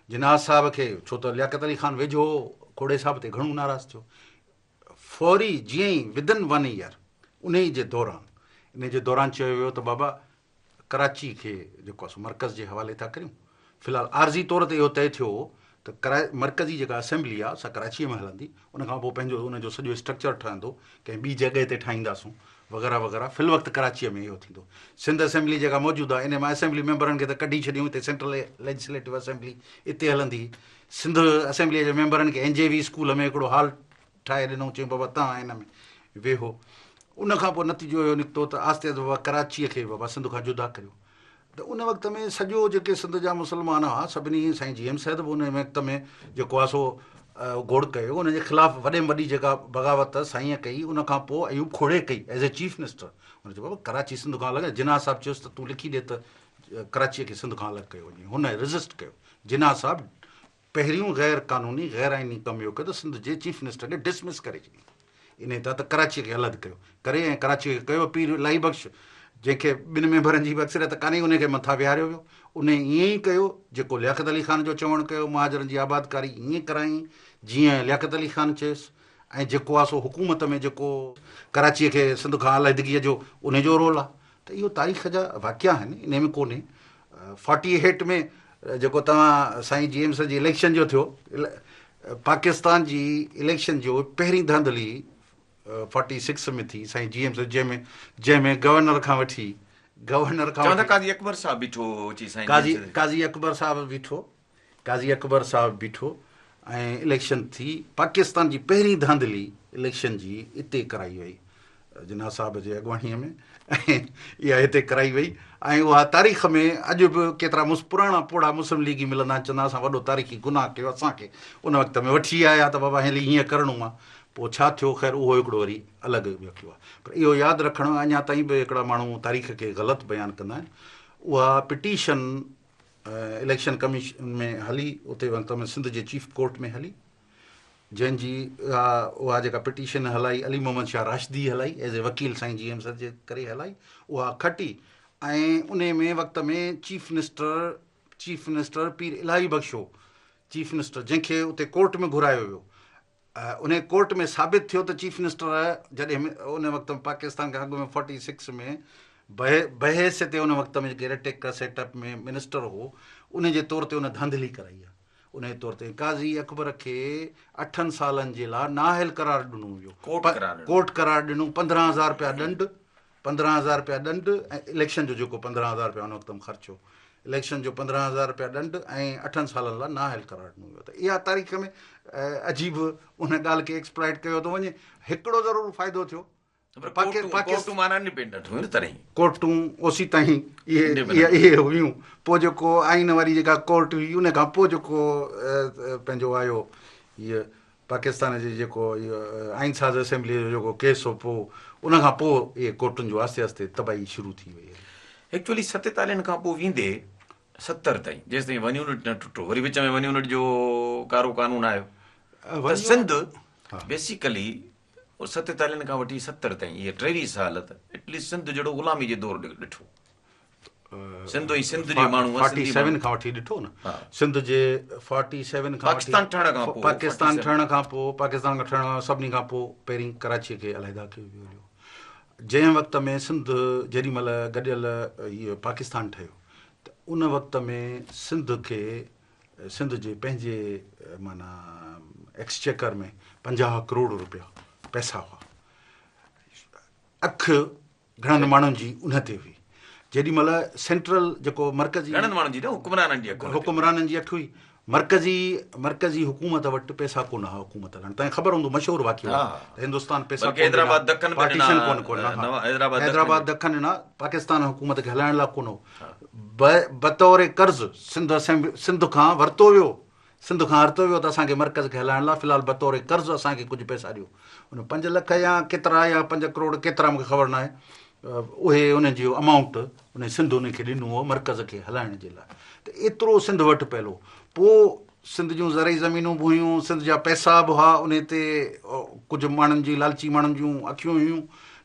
جناح صاحب کي ڇو ته لياقت علي خان ويجهو هو، کوڙي صاحب تي گهڻو ناراض ٿيو. فوري جيئن ئي ودن ون ايئر انهي جي دوران انهي جي دوران چيو ويو ته بابا ڪراچي کي جيڪو آهي سو مرڪز جي حوالي ٿا ڪريون في الحال عارضي طور تي اهو طئي ٿيو هو ته ڪرا مرڪزي جيڪا اسيمبلي آهي سا ڪراچيء ۾ هلندي ان کان پوء پنهنجو ان جو سڄو اسٽرڪچر ٺهندو ڪنهن ٻي جڳهه تي ٺاهينداسون وغيره وغيره في الوقت ڪراچيء ۾ اهو ٿيندو سنڌ اسيمبلي جيڪا موجود آهي انهي مان اسيمبلي ميمبرن کي ته ڪڍي ڇڏيون هتي سينٽرل ليجسليٽو اسيمبلي اتي هلندي سنڌ اسيمبليء جي ميمبرن کي اين جي وي اسڪول ۾ هڪڙو هال ٺاهي ڏنو، چيائون بابا توهان هن ۾ ويهو. ان کان پوء نتيجو اهو نڪتو ته آهستي آهستي بابا ڪراچيء کي بابا سنڌ کان جدا ڪريو. ته ان وقت ۾ سڄو جيڪي سنڌ جا مسلمان هئا سڀني سائين جي ايم سيد به ان وقت ۾ جيڪو آهي سو گوڙ ڪيو ان جي خلاف وڏي ۾ وڏي جيڪا بغاوت سائينء ڪئي ان کان پوء ايوب کوڙي ڪئي ايز اي چيف منسٽر. هن چيو بابا ڪراچي سنڌ کان الڳ آهي. جناح صاحب چيس ته تون لکي ڏي ته ڪراچيء کي سنڌ کان الڳ ڪيو وڃي. هن ريزسٽ ڪيو. جناح صاحب پهريون غير قانوني غير آئيني ڪم اهو ڪيو ته سنڌ جي چيف منسٽر کي ڊسمس ڪري ڇڏيائين انهي تان ته ڪراچيء کي الڳ ڪيو ڪري ۽ ڪراچيء کي ڪيو پير الاهي بخش جنهن کي ٻن ميمبرن جي به اڪثريت ڪانهي انهي کي مٿان ويهاريو ويو انهي ائين ئي ڪيو جيڪو لياقت علي خان جو چوڻ ڪيو مهاجرن جي آبادڪاري ائين ڪرايائين جيئن لياقت علي خان چيس ۽ جيڪو آ سو حڪومت ۾ جيڪو ڪراچيء کي سنڌ کان علحدگيء جو انهي جو رول آ ته اهو تاريخ جا واقعا آهن انهي ۾ ڪونهي فارٽي ايٽ ۾ جيڪو توهان سائين جي ايم سيد جي اليڪشن جو ٿيو پاڪستان جي اليڪشن جو پهرين ڌانڌلي فارٽي سڪس ۾ ٿي سائين جي ايم سيد جنهن ۾ جنهن ۾ گورنر کان وٺي گورنر کان چون ٿا قاضي اڪبر صاحب بيٺو اچي سائين قاضي قاضي اڪبر صاحب بيٺو قاضي اڪبر صاحب بيٺو ۽ اليڪشن ٿي پاڪستان جي پهرين ڌانڌلي اليڪشن جي اتي ڪرائي وئي جناح صاحب جي اڳواڻيء ۾ ۽ اها هتي ڪرائي وئي ۽ اها تاريخ ۾ اڄ به ڪيترا مس پراڻا پوڙها مسلم ليگي ملندا آهن چوندا اسان وڏو تاريخي گناهه ڪيو اسان کي ان وقت ۾ وٺي آيا ته بابا هلي هيئن ڪرڻو آهي پوء ڇا ٿيو خير اهو هڪڙو وري الڳ واقعو آهي پر اهو ياد رکڻ اڃا تائين به هڪڙا ماڻهو تاريخ کي غلط بيان ڪندا آهن اها پٽيشن اليڪشن ڪميشن ۾ هلي اتي وقت ۾ سنڌ جي چيف ڪورٽ ۾ هلي جنهن جي اها اها جيڪا پٽيشن هلائي علي محمد شاهه راشدي هلائي ايز اي وڪيل سائين جي ايم سيد جي ڪري هلائي اها کٽي ۽ انهي ۾ وقت ۾ chief minister chief minister Pir Ilahi Bakhsh هو چيف منسٽر جنهن کي اتي ڪورٽ ۾ گهرايو ويو انهي ڪورٽ ۾ ثابت ٿيو ته چيف منسٽر جڏهن ان وقت ۾ پاڪستان کان اڳ ۾ فورٽي سڪس ۾ بحيثيت ان وقت ۾ caretaker set up ۾ minister هو ان جي طور تي ان ڌانڌلي ڪرائي آهي ان جي طور تي قاضي اڪبر کي اٺن سالن جي لاء نااهل قرار ڏنو ويو ڪورٽ قرار ڏنو 15000 رپيا ڏنڊ 15000 رپيا ڏنڊ ۽ اليڪشن جو جيڪو 15000 رپيا ان وقت ۾ خرچ هو اليڪشن جو 15000 رپيا ڏنڊ ۽ اٺن سالن لاء نااهل قرار ڏنو ويو ته اها تاريخ ۾ عجيب ان ڳالهه کي ايڪسپلائٽ ڪيو ٿو وڃي هڪڙو ضرور فائدو ٿيو ڪورٽون معنيٰ انڊيپينڊنٽ هيون نه تڏهن ڪورٽون اوسي تائين اهي اهي هيون پوء جيڪو آئين واري جيڪا ڪورٽ هئي ان کان پوء جيڪو پنهنجو آيو هيء پاڪستان جي جيڪو اهو آئين ساز اسيمبليء جو جيڪو ڪيس هو پوء ان کان پوء اهي ڪورٽن جو آهستي آهستي تباهي شروع ٿي وئي هئي. ايڪچوئلي ستيتاليهن کان پوء ويندي 70 تائين جيستائين ون يونٽ نه ٽٽو وري وچ ۾ ون يونٽ جو ڪارو قانون آيو ته سنڌ بيسيڪلي ستيتاليهن کان وٺي 70 تائين اهي 23 سال ته ايٽليسٽ سنڌ جهڙو غلامي جي دور ڏٺو. سنڌ ۽ سنڌ جي ماڻهو فارٽي سيون کان وٺي ڏٺو نه سنڌ جي فارٽي سيون کان پاڪستان ٺهڻ کان پوء پاڪستان ٺهڻ کان پوء پاڪستان کان ٺهڻ کان سڀني کان پوء پهرين ڪراچي کي علحده ڪيو ويو هليو جنهن وقت ۾ سنڌ جيڏي مهل گڏيل هي پاڪستان ٺهيو ته ان وقت ۾ سنڌ کي سنڌ جي پنهنجي معنيٰ ايڪسچيڪر ۾ 50 ڪروڙ روپيا پئسا هئا اک گهڻن ماڻهن جي ان تي هئي. جيڏي مهل سينٽرل جيڪو مرڪزي گهڻن ماڻهن جي نه حڪمرانن جي اک هئي. حڪمرانن جي اک هئي. مرڪزي مرڪزي حڪومت وٽ پئسا ڪونه ها حڪومت هلائڻ توهان کي خبر هوندو مشهور واقعو آهي ته هندستان پئسا ڪونه ڏنا پارٽيشن ڪونه ڪونه حيدرآباد دکن ڏنا پاڪستان حڪومت کي هلائڻ لاء ڪونه هو بطور قرض سنڌ اسيمبلي سنڌ کان ورتو ويو سنڌ کان ورتو ويو ته اسان کي مرڪز کي هلائڻ لاء في الحال بطور قرض اسان کي ڪجهه پئسا ڏيو ان پنج لک يا ڪيترا يا پنج ڪروڙ ڪيترا مون کي خبر ناهي اهي انهن جي امائونٽ ان سنڌ ان کي ڏنو هو مرڪز کي هلائڻ جي لاء ته ايترو سنڌ وٽ پيل هو پوء سنڌ جون زرعي زمينون به هيون سنڌ جا پئسا به هئا ان تي ڪجهه ماڻهن جي لالچي ماڻهن جون اکيون هيون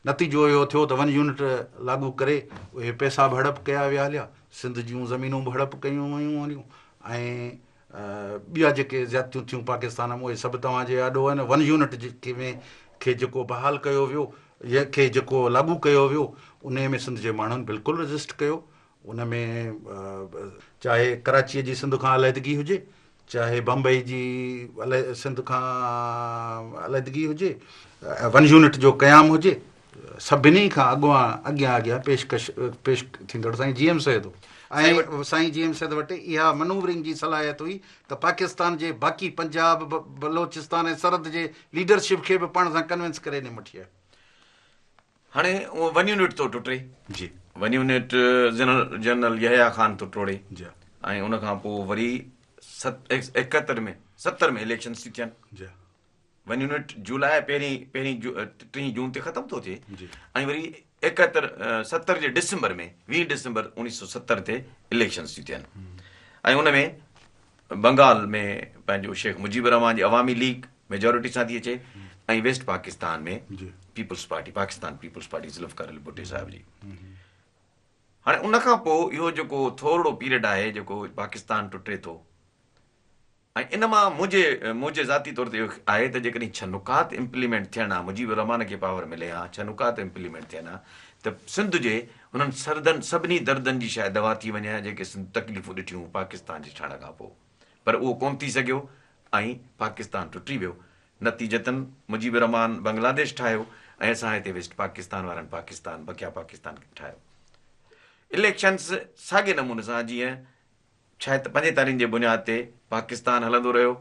نتيجو اهو ٿيو ته ون يونٽ لاڳو ڪري اهي پئسا به هڙپ ڪيا ويا هليا سنڌ جون زمينون به هڙپ ڪيون ويون هليون ۽ ٻيا جيڪي زيادتيون ٿيون پاڪستان ۾ اهي سڀ توهان جي آڏو آهن ون يونٽ جيڪي ۾ کي جيڪو بحال ڪيو ويو يا کي جيڪو لاڳو ڪيو ويو انهي ۾ سنڌ جي ماڻهن بلڪل ريزسٽ ڪيو ان ۾ چاهي ڪراچيء جي سنڌ کان علحدگي هجي چاهي بمبئي جي سنڌ کان علحدگي هجي ون يونٽ جو قيام هجي سڀني کان اڳواڻ اڳيان اڳيان پيش ڪش پيش ٿيندڙ سائين جي ايم سيد هو ۽ سائين جي ايم سيد وٽ اها منورنگ جي صلاحيت هئي ته پاڪستان جي باقي پنجاب، بلوچستان ۽ سرحد جي ليڊرشپ کي به پاڻ سان ڪنوينس ڪري ني وٺي آيو. هاڻي اهو ون يونٽ ٿو ٽٽي. جي. One unit general Yahya Khan ٿو ٽوڙي. جي. ۽ ان کان پوء وري ست ايڪهتر ۾ ستر ۾ اليڪشنس ٿي ٿين. جي. ون يونٽ جولاء پهرين پهرين ٽين جون تي ختم ٿو ٿئي جي. ۽ وري ايڪهتر ستر جي ڊسمبر ۾ 20 ڊسمبر 1970 تي اليڪشنس ٿيون ٿين ۽ ان ۾ بنگال ۾ پنهنجو شيخ مجيب الرحمان جي عوامي ليگ ميجارٽي سان ٿي اچي ۽ west Pakistan ۾ peoples party Pakistan peoples party Zulfikar Ali Bhutto صاحب جي. هاڻي ان کان پوء اهو جيڪو ٿورڙو پيريڊ آهي جيڪو پاڪستان ٽٽي ٿو ۽ ان مان منهنجي منهنجي ذاتي طور تي اهو آهي ته جيڪڏهن ڇهه نڪات امپليمينٽ ٿين ها مجيب الرحمان کي پاور ملي ها ڇهه نڪات امپليمينٽ ٿين ها ته سنڌ جي انهن سردن سڀني دردن جي شايد دوا ٿي وڃي ها جيڪي سنڌ تڪليفون ڏٺيون پاڪستان جي ٺهڻ کان پوء پر اهو ڪونه ٿي سگهيو ۽ پاڪستان ٽٽي ويو نتيجتن مجيب الرحمان بنگلاديش ٺاهيو ۽ اسان هتي ويسٽ پاڪستان وارن پاڪستان بقيه پاڪستان ٺاهيو اليڪشنس ساڳي نموني سان جيئن ڇاهي ته پنجيتاليهن جي بنياد تي پاڪستان هلندو رهيو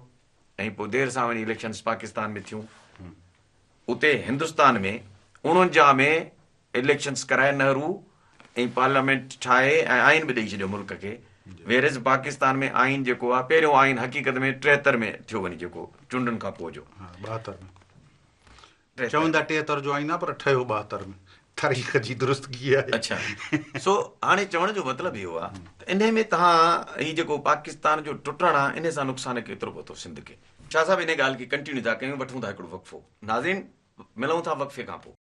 ۽ پوء دير سان وڃي اليڪشنس پاڪستان ۾ ٿيون. اتي هندستان ۾ 49 ۾ اليڪشنس ڪرائي نهرو ۽ پارليامينٽ ٺاهي ۽ آئين به ڏئي ڇڏيو ملڪ کي. ويئر از پاڪستان ۾ آئين جيڪو آهي پهريون آئين حقيقت ۾ 73 ۾ ٿيو وڃي جيڪو چونڊن کان پوء جو. ها 72 ۾. چون ٿا 73 جو آئين آ پر ٺهيو 72 ۾. تاريخ جي درستگي آهي. اڇا سو هاڻي چوڻ جو مطلب اهو آ ته انهي ۾ توهان هي جيڪو پاڪستان جو ٽٽڻ آ انهي سان نقصان ڪيترو پهتو سنڌ کي. شاهه صاحب انهي ڳالهه کي ڪنٽينيو ٿا ڪيون وٺون ٿا هڪڙو وقفو. ناظرين ملون ٿا وقفي کان پوء.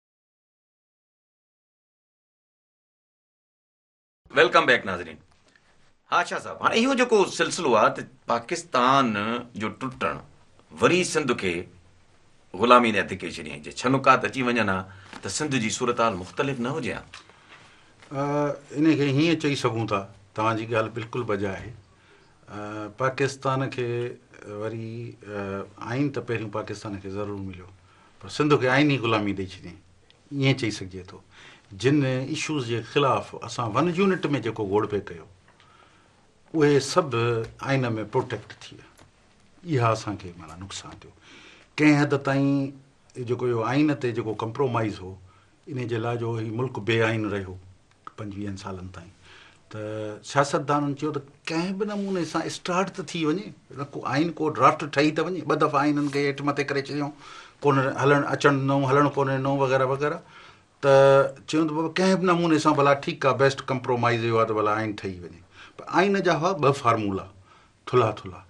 Welcome back ناظرين. ها شاهه صاحب هاڻي اهو جيڪو سلسلو آ ته پاڪستان جو ٽٽڻ وري سنڌ کي غلامي ڏانهن ڌڪي ڇڏيائين جي ڇهه نڪات اچي وڃن ها ته سنڌ جي صورتحال مختلف نه هجي ها. انهي کي هيئن چئي سگهون ٿا توهان جي ڳالهه بلڪل بجا آهي پاڪستان کي وري آئين ته پهريون پاڪستان کي ضرور مليو پر سنڌ کي آئيني غلامي ڏئي ڇڏيائين. ائين چئي سگهجي ٿو جن اشوز جي خلاف اسان ون يونٽ ۾ جيڪو گوڙ پئي ڪيو اهي سڀ آئين ۾ پروٽيڪٽ ٿي ويا اها اسان کي معنيٰ نقصان ٿيو ڪنهن حد تائين جيڪو اهو آئين تي جيڪو ڪمپرومائز هو ان جي لاء جو هي ملڪ بي آئين رهيو پنجويهن سالن تائين ته سياستدانن چيو ته ڪنهن به نموني سان اسٽارٽ ته ٿي وڃي ڪو آئين ڪو ڊرافٽ ٺهي ته وڃي ٻه دفعا آئينن کي هيٺ مٿي ڪري ڇڏيائون ڪونه هلڻ اچڻ ڏنو هلڻ ڪونه ڏنو وغيره وغيره ته چيون ته بابا ڪنهن به نموني سان ڀلا ٺيڪ آهي بيسٽ ڪمپرومائز اهو آهي ته ڀلا آئين ٺهي وڃي پر آئين جا هئا ٻه فارمولا ٿلها ٿلها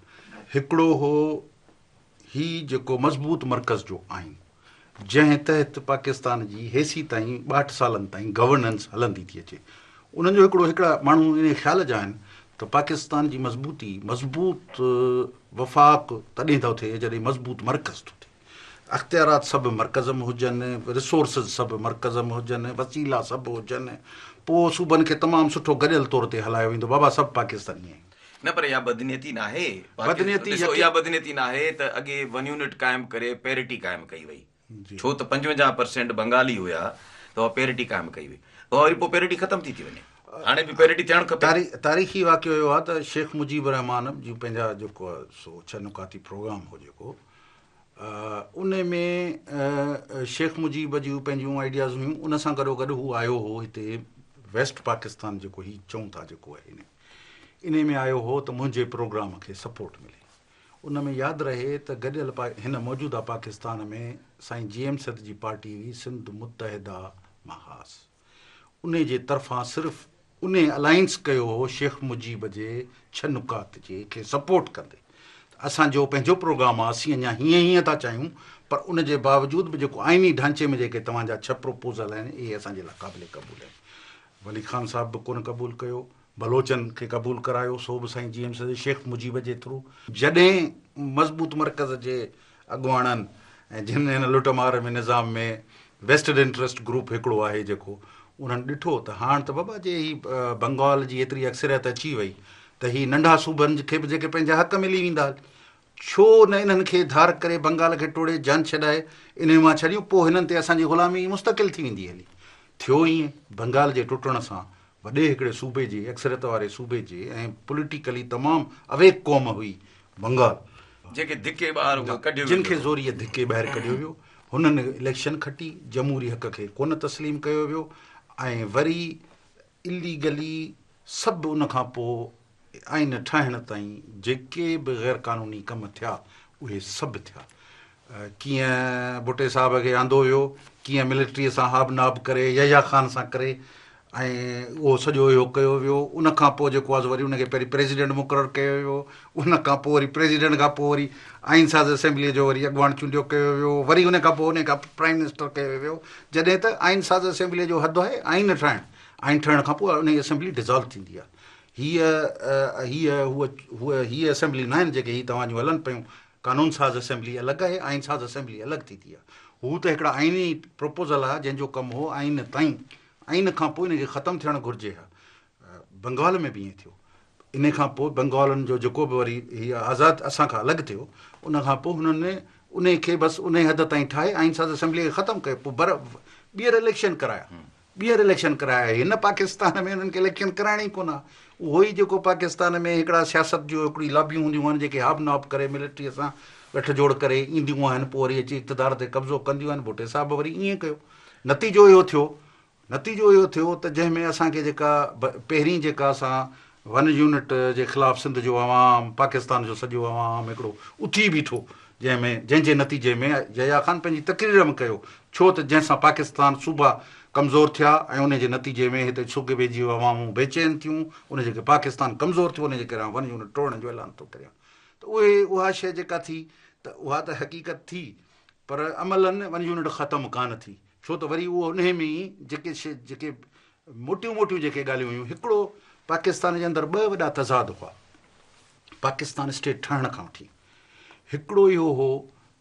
هڪڙو هو هي جيڪو مضبوط مرڪز جو آئين جنهن تحت پاڪستان جي هيسيتائين ٻاهٺ سالن تائين گورننس هلندي ٿي اچي انهن جو هڪڙو هڪڙا ماڻهو انهي خيال جا آهن ته پاڪستان جي مضبوطي مضبوط وفاق تڏهن ٿو ٿئي جڏهن مضبوط مرڪز ٿو ٿئي اختيارات سڀ مرڪز ۾ هجن ريسورسز سڀ مرڪز ۾ هجن وسيلا سڀ هجن پوء صوبن کي تمام سٺو گڏيل طور تي هلايو ويندو بابا سڀ پاڪستاني آهن. نه پر اها بدنيتي ناهي. بدنيتي ڏسو اها بدنيتي ناهي ته اڳي ون يونٽ قائم ڪري پيرٽي قائم ڪئي وئي ڇو ته 55 پرسينٽ بنگالي هيا ته اها پيرٽي قائم ڪئي وئي اها وري پوء پيرٽي ختم ٿي ٿي وڃي. هاڻي به پيرٽي ٿيڻ کپي. تاريخي واقعو اهو آهي ته شيخ مجيب الرحمان جون پنهنجا جيڪو سو ڇهه نڪاتي پروگرام هو جيڪو ان ۾ شيخ مجيب جون پنهنجون آئيڊياز هيون ان سان گڏو گڏ هو آيو هو هتي ويسٽ پاڪستان جيڪو هي چئون ٿا جيڪو آهي ان ۾ آيو هو ته منهنجي پروگرام کي سپورٽ ملي ان ۾ ياد رهي ته گڏيل هن موجوده پاڪستان ۾ سائين جي ايم سيد جي پارٽي هئي سنڌ متحده محاذ انهي جي طرفان صرف انهي الائنس ڪيو هو شيخ مجيب جي ڇهه نڪات جي کي سپورٽ ڪندي ته اسان جو پنهنجو پروگرام آ اسين اڃا هيئن هيئن ٿا چاهيون پر ان جي باوجود به جيڪو آئيني ڍانچي ۾ جيڪي توهان جا ڇهه پروپوزل آهن اهي اسان جي لاء قابل قبول آهن ولي خان صاحب به ڪونه قبول ڪيو بلوچن کي قبول ڪرايو سو به سائين جي ايم سيد شيخ مجيب جي ٿرو. جڏهن مضبوط مرڪز جي اڳواڻن ۽ جن هن لٽ مار ۾ نظام ۾ ويسٽڊ انٽرسٽ گروپ هڪڙو آهي جيڪو انهن ڏٺو ته هاڻ ته بابا جي هي بنگال جي ايتري اڪثريت اچي وئي ته هي ننڍا صوبن کي به جيڪي پنهنجا حق ملي ويندا ڇو نه انهن کي ڌار ڪري بنگال کي ٽوڙي جان ڇڏائي انهي مان ڇڏيون پوء هنن تي اسان جي غلامي مستقل ٿي ويندي هلي ٿيو ائين بنگال جي ٽٽڻ سان وڏي هڪڙي صوبي جي اڪثريت واري صوبي جي ۽ پوليٽيڪلي تمام اويڪ قوم هئي بنگال. جنهن کي ڌڪي ٻاهر ڪڍيو ويو. جن کي زوريء ڌڪي ٻاهر ڪڍيو ويو. هنن اليڪشن کٽي، جمهوري حق کي ڪونه تسليم ڪيو ويو ۽ وري اليگلي سڀ ان کان پوء آئين ٺاهڻ تائين جيڪي به غير قانوني ڪم ٿيا اهي سڀ ٿيا. ڪيئن ڀٽي صاحب کي آندو ويو، ڪيئن ملٽريء سان هاب ناب ڪري يحيٰ خان سان ڪري ۽ اهو سڄو اهو ڪيو ويو. ان کان پوء جيڪو آهي سو وري ان کي پهرين پريزيڊنٽ مقرر ڪيو ويو. ان کان پوء وري پريزيڊنٽ کان پوء وري آئين ساز اسيمبليء جو وري اڳواڻ چونڊيو ڪيو ويو. وري ان کان پوء ان کان پرائيم منسٽر ڪيو ويو. جڏهن ته آئين ساز اسيمبليء جو حد آهي آئين ٺاهڻ. آئين ٺهڻ کان پوء انهيء اسيمبلي ڊزالو ٿيندي آهي. هيء هيء هوء هوء هيء اسيمبلي ناهن جيڪي هي توهان جون هلن پيون. قانون ساز اسيمبلي الڳ آهي، آئين ساز اسيمبلي الڳ ٿيندي آهي. هو ته هڪڙا آئيني پروپوزل آهي جنهن جو ڪم هو آئين تائين، آئين کان پوء ان کي ختم ٿيڻ گهرجي ها. بنگال ۾ به ائين ٿيو. ان کان پوء بنگالن جو جيڪو به وري هي آزاد اسان کان الڳ ٿيو، ان کان پوء هنن انهي کي بس انهي حد تائين ٺاهي آئين ساز اسيمبلي کي ختم ڪيو، پوء بر ٻيهر اليڪشن ڪرايا. ٻيهر اليڪشن ڪرايا هن پاڪستان ۾ انهن کي اليڪشن ڪرائڻي ئي ڪونه آ اهو ئي جيڪو پاڪستان ۾ هڪڙا سياست جو هڪڙي لابيون هونديون آهن جيڪي هاب ناب ڪري ملٽري سان ڳٺ جوڙ ڪري اينديون آهن پوء وري اچي اقتدار تي قبضو ڪنديون آهن ڀٽي صاحب وري ائين ڪيو نتيجو اهو ٿيو نتيجو اهو ٿيو ته جنهن ۾ اسان کي جيڪا پهرين جيڪا اسان ون يونٽ جي خلاف سنڌ جو عوام، پاڪستان جو سڄو عوام هڪڙو اٿي بيٺو، جنهن ۾ جنهن جي نتيجي ۾ يحيٰ خان پنهنجي تقرير ۾ ڪيو، ڇو ته جنهن سان پاڪستان صوبا ڪمزور ٿيا ۽ ان جي نتيجي ۾ هتي صوبي جون عوامون بيچين ٿيون، ان جي ڪري پاڪستان ڪمزور ٿيو، ان جي ڪري آئون ون يونٽ ٽوڙڻ جو اعلان ٿو ڪريان. ته اهي اها شيء جيڪا ٿي ته اها ته حقيقت ٿي پر عملاً ون يونٽ ختم ڪانه ٿي، ڇو ته وري اهو انهي ۾ ئي جيڪي شيء جيڪي موٽيون موٽيون جيڪي ڳالهيون هيون، هڪڙو پاڪستان جي اندر ٻه وڏا تضاد هئا پاڪستان اسٽيٽ ٺهڻ کان وٺي، هڪڙو اهو هو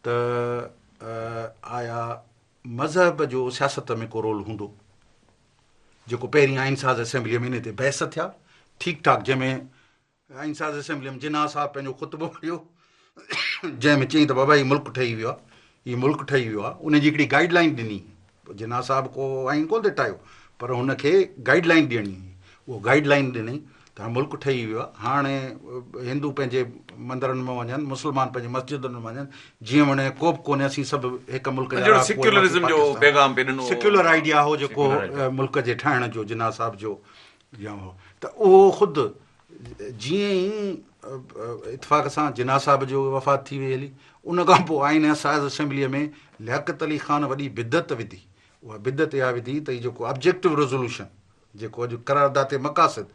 ته آيا مذهب جو سياست ۾ ڪو رول هوندو، جيڪو پهرين آئين ساز اسيمبليء ۾ انهي تي بحث ٿيا ٺيڪ ٺاڪ، جنهن ۾ آئين ساز اسيمبلي ۾ جناح صاحب پنهنجو خطبو پڙهيو جنهن ۾ چيائين ته بابا هي ملڪ ٺهي ويو آهي هي ملڪ ٺهي ويو آهي ان جي هڪڙي گائيڊ لائين ڏني جناح صاحب ڪو آئين ڪونه ٿي ٺاهيو پر هن کي گائيڊ لائين ڏيڻي هئي اهو گائيڊ لائين ڏني ته هاڻي ملڪ ٺهي ويو آهي هاڻي هندو پنهنجي مندرن ۾ وڃن مسلمان پنهنجي مسجدن ۾ وڃن جيئن وڻي ڪو به ڪونهي اسين سڀ هڪ ملڪ جا سيڪيولرزم جو پيغام پئي ڏنو سيڪيولر آئيڊيا هو جيڪو ملڪ جي ٺاهڻ جو جناح صاحب جو ته اهو خود جيئن ئي اتفاق سان جناح صاحب جو وفات ٿي وئي هلي ان کان پوء آئين ساز اسيمبليء ۾ لياقت علي خان وڏي بدعت وڌي اها بدعت اها وڌي ته هي جيڪو آبجيڪٽو ريزولوشن جيڪو اڄ قرارداد مقاصد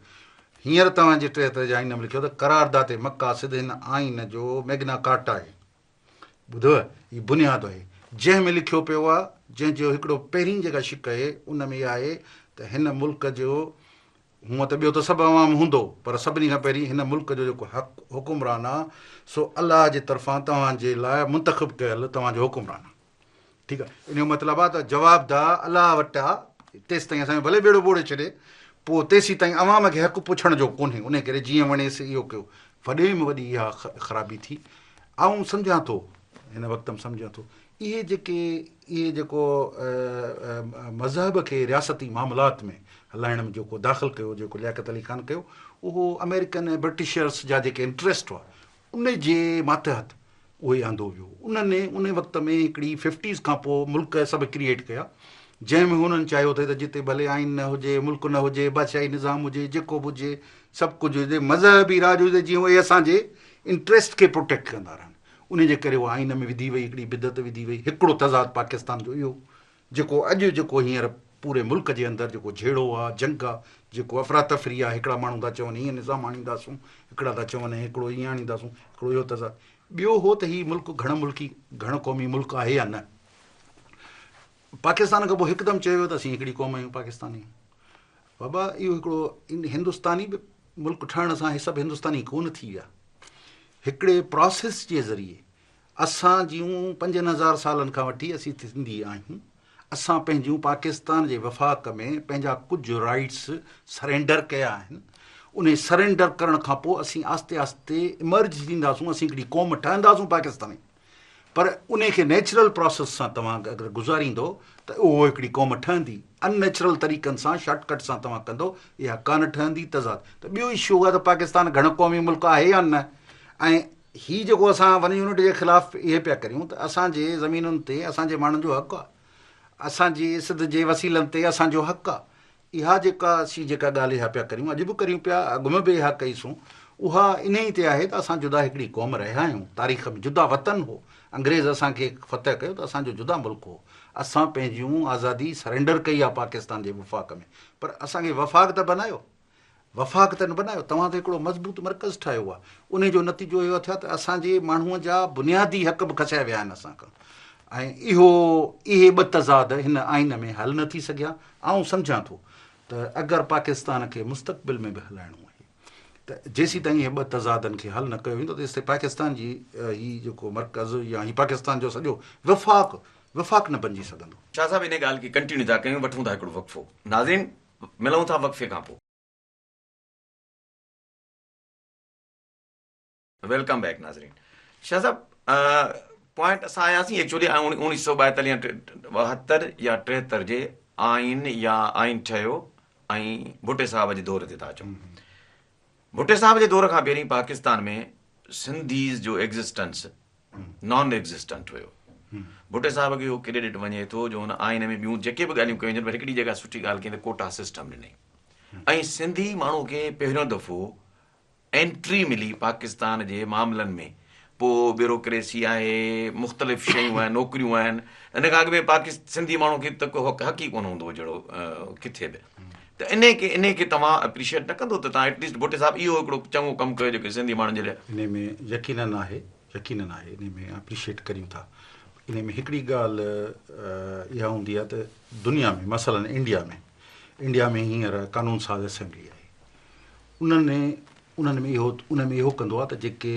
هينئر توهان جي 73 جي آئين ۾ لکيو ته قرارداد مقاصد هن آئين جو ميگنا ڪارٽا آهي ٻڌو هي بنياد آهي جنهن ۾ لکيو پيو آهي جنهن جو هڪڙو پهرين جيڪا شق آهي ان ۾ اها آهي ته هن ملڪ جو هونء ته ٻيو ته سڀ عوام هوندو پر سڀني کان پهرين هن ملڪ جو جيڪو حق حڪمران آهي سو الله جي طرفان توهان جي لاء منتخب ڪيل توهان جو حڪمران آهي ٺيڪ آهي ان جو مطلب آهي ته جوابده الله وٽ آهي تيستائين اسان جو ڀلي ٻيڙو ٻوڙي ڇڏي پوء تيسيتائين عوام کي حق پڇڻ جو ڪونهي ان ڪري جيئن وڻيس اهو ڪيو وڏي ۾ وڏي اها خرابي ٿي آئون سمجهان ٿو هن وقت ۾ سمجهان ٿو اهي جيڪي اهي جيڪو مذهب کي رياستي معاملات ۾ هلائڻ ۾ جيڪو داخل ڪيو جيڪو لياقت علي خان ڪيو اهو آمريڪن ۽ برٽشرس جا جيڪي انٽريسٽ هئا ان جي ماتحت اهي آندو ويو. انهن ان وقت ۾ هڪڙي ففٽيز کان پوء ملڪ سڀ ڪريئيٽ ڪيا جنهن ۾ هنن چاهيو ٿي ته جتي ڀلي آئين نه هجي ملڪ نه هجي بادشاهي نظام هجي جيڪو به هجي سڀ ڪجهه هجي مذهبي راڄ هجي جيئن اهي اسان جي انٽريسٽ کي پروٽيڪٽ ڪندا رهن ان جي ڪري اها آئين ۾ وڌي وئي هڪڙي بدعت وڌي وئي هڪڙو تضاد پاڪستان جو اهو جيڪو اڄ جيڪو هينئر پوري ملڪ جي اندر جيڪو جهيڙو آ، جنگ آ، جيڪو افراتفري آ، هڪڙا ماڻهو ٿا چون هيئن نظام آڻينداسون، هڪڙا ٿا چون هڪڙو هيئن آڻينداسون، هڪڙو اهو تضاد. ٻيو هو ته هي ملڪ گهڻ ملڪي، گهڻ قومي ملڪ آهي يا نه؟ پاڪستان کان پوء هڪدم چيو ويو ته اسين هڪڙي قوم آهيون، پاڪستاني آهيون. بابا اهو هڪڙو هندستاني به ملڪ ٺهڻ سان هي سڀ هندستاني ڪونه ٿي ويا. هڪڙي پراسيس جي ذريعي اسان جيون 5000 سالن کان وٺي اسين سنڌي آهيون، اسان پنهنجون پاڪستان جي وفاق ۾ پنهنجا ڪجهه رائيٽس سرينڊر ڪيا آهن، انهي سرينڊر ڪرڻ کان پوء اسين آهستي آهستي ايمرج ٿينداسون، اسين هڪڙي قوم ٺهنداسون پاڪستاني، پر انهي کي نيچرل پراسيس سان توهان اگر گذاريندو ته اهو هڪڙي قوم ٺهندي، ان نيچرل طريقن سان شارٽ ڪٽ سان توهان ڪندو اها ڪانه ٺهندي، تضاد ته ٻيو اشو اهو آهي ته پاڪستان گهڻ قومي ملڪ آهي يا نه ۽ هي جيڪو اسان ون يونٽ جي خلاف اهي پيا ڪريون ته اسان جي زمينن تي اسان جي ماڻهن جو حق آ، اسان جي سنڌ جي وسيلن تي اسان جو حق آ. اها جيڪا اسين جيڪا ڳالهه اها پيا ڪريون اڄ به ڪريون پيا اڳ ۾ به اها ڪئي سون اها انهي تي آهي ته اسان جدا هڪڙي قوم رهيا آهيون تاريخ ۾ جدا وطن هو انگريز اسان کي فتح ڪيو ته اسان جو جدا ملڪ هو اسان پنهنجون آزادي سرينڊر ڪئي آ پاڪستان جي وفاق ۾ پر اسان کي وفاق ته بنايو وفاق ته نه بنايو، توهان ته هڪڙو مضبوط مرڪز ٺاهيو آهي، انهي جو نتيجو اهو ٿيو ته اسان جي ماڻهوء جا بنيادي حق به کسيا ويا آهن اسان کان ۽ اهو اهي ٻه تضاد هن آئين ۾ حل نه ٿي سگهيا. آئون سمجهان ٿو ته اگر پاڪستان کي مستقبل ۾ به هلائڻو آهي ته جيسيتائين اهي ٻه تضادن کي حل نه ڪيو ويندو تيستائين پاڪستان جي هي جيڪو مرڪز يا هي پاڪستان جو سڄو وفاق وفاق نه بنجي سگهندو. شاهه صاحب انهي ڳالهه کي ڪنٽينيو ٿا ڪيون وٺون ٿا هڪڙو وقفو. ناظرين ملون ٿا وقفي کان پوء. Welcome back ناظرين شاهه صاحب پوائنٽ اسان آياسين ايڪچولي 1942 يا 72 يا 73 جي آئين يا آئين ٺهيو ۽ ڀٽي صاحب جي دور تي ٿا اچون ڀٽي صاحب جي دور کان پهرين پاڪستان ۾ سنڌيز جو ايگزسٽنس نان ايگزسٽنٽ هيو. ڀٽي صاحب کي اهو ڪريڊٽ وڃي ٿو جو هن آئين ۾ ٻيون جيڪي به ڳالهيون ڪيون پر هڪڙي جيڪا سٺي ڳالهه ڪئي ته ڪوٽا سسٽم ڏني ۽ سنڌي ماڻهو کي پهريون دفعو انٽري ملي پاڪستان جي معاملن ۾ پوء بيوروڪريسي آهي مختلف شيون آهن نوڪريون آهن ان کان اڳ ۾ پاڪستان سنڌي ماڻهو کي ته ڪو حق ئي ڪونه هوندو هو جهڙو ڪٿي به ته انهي کي انهي کي توهان اپريشيئيٽ نه ڪندو ته توهان ايٽليسٽ ڀٽي صاحب اهو هڪڙو چڱو ڪم ڪيو جيڪو سنڌي ماڻهن جي لاء. انهي ۾ يقينن آهي يقينن آهي انهي ۾ اپريشيئيٽ ڪريون ٿا انهي ۾ هڪڙي ڳالهه اها هوندي آهي ته دنيا ۾ مثلا انڊيا ۾ انڊيا ۾ هينئر قانون ساز اسيمبلي آهي انهن انهن ۾ اهو انهن ۾ اهو ڪندو آهي ته جيڪي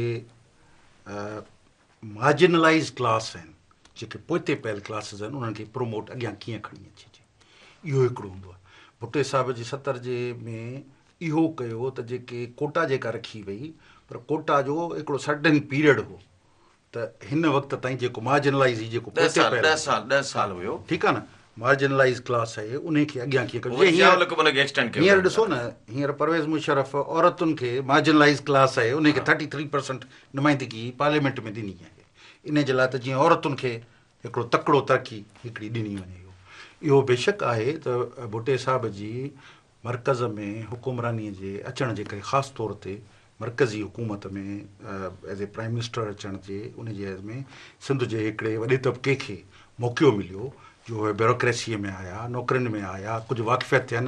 مارجنلائيز ڪلاس آهن جيڪي پوئتي پيل ڪلاسز آهن انهن کي پروموٽ اڳيان ڪيئن کڻي اچجي اهو هڪڙو هوندو آهي ڀٽي صاحب جي 70 جي ۾ اهو ڪيو ته جيڪي ڪوٽا جيڪا رکي وئي پر ڪوٽا جو هڪڙو سرٽن پيريڊ هو ته هن وقت تائين جيڪو مارجنلائيز هي جيڪو پوئتي پيل 10 سال 10 سال هيو ٺيڪ آهي نه مارجنلائيز ڪلاس آهي انهي کي اڳيان ڪيئن ڪجي هينئر ڏسو نه هينئر پرويز مشرف عورتن کي مارجنلائيز ڪلاس آهي انهي کي 33% نمائندگي پارليامينٽ ۾ ڏني آهي انهي جي لاء ته جيئن عورتن کي هڪڙو تڪڙو ترقي هڪڙي ڏني وڃي اهو اهو بيشڪ آهي ته ڀٽي صاحب جي مرڪز ۾ حڪمراني جي اچڻ جي ڪري خاص طور تي مرڪزي حڪومت ۾ ايز اي پرائم منسٽر اچڻ جي ان جي عيوض ۾ سنڌ جي هڪڙي وڏي طبقي کي موقعو مليو جو اهي بيوروڪريسيء ۾ آيا نوڪرين ۾ آيا ڪجهه واقفيت ٿين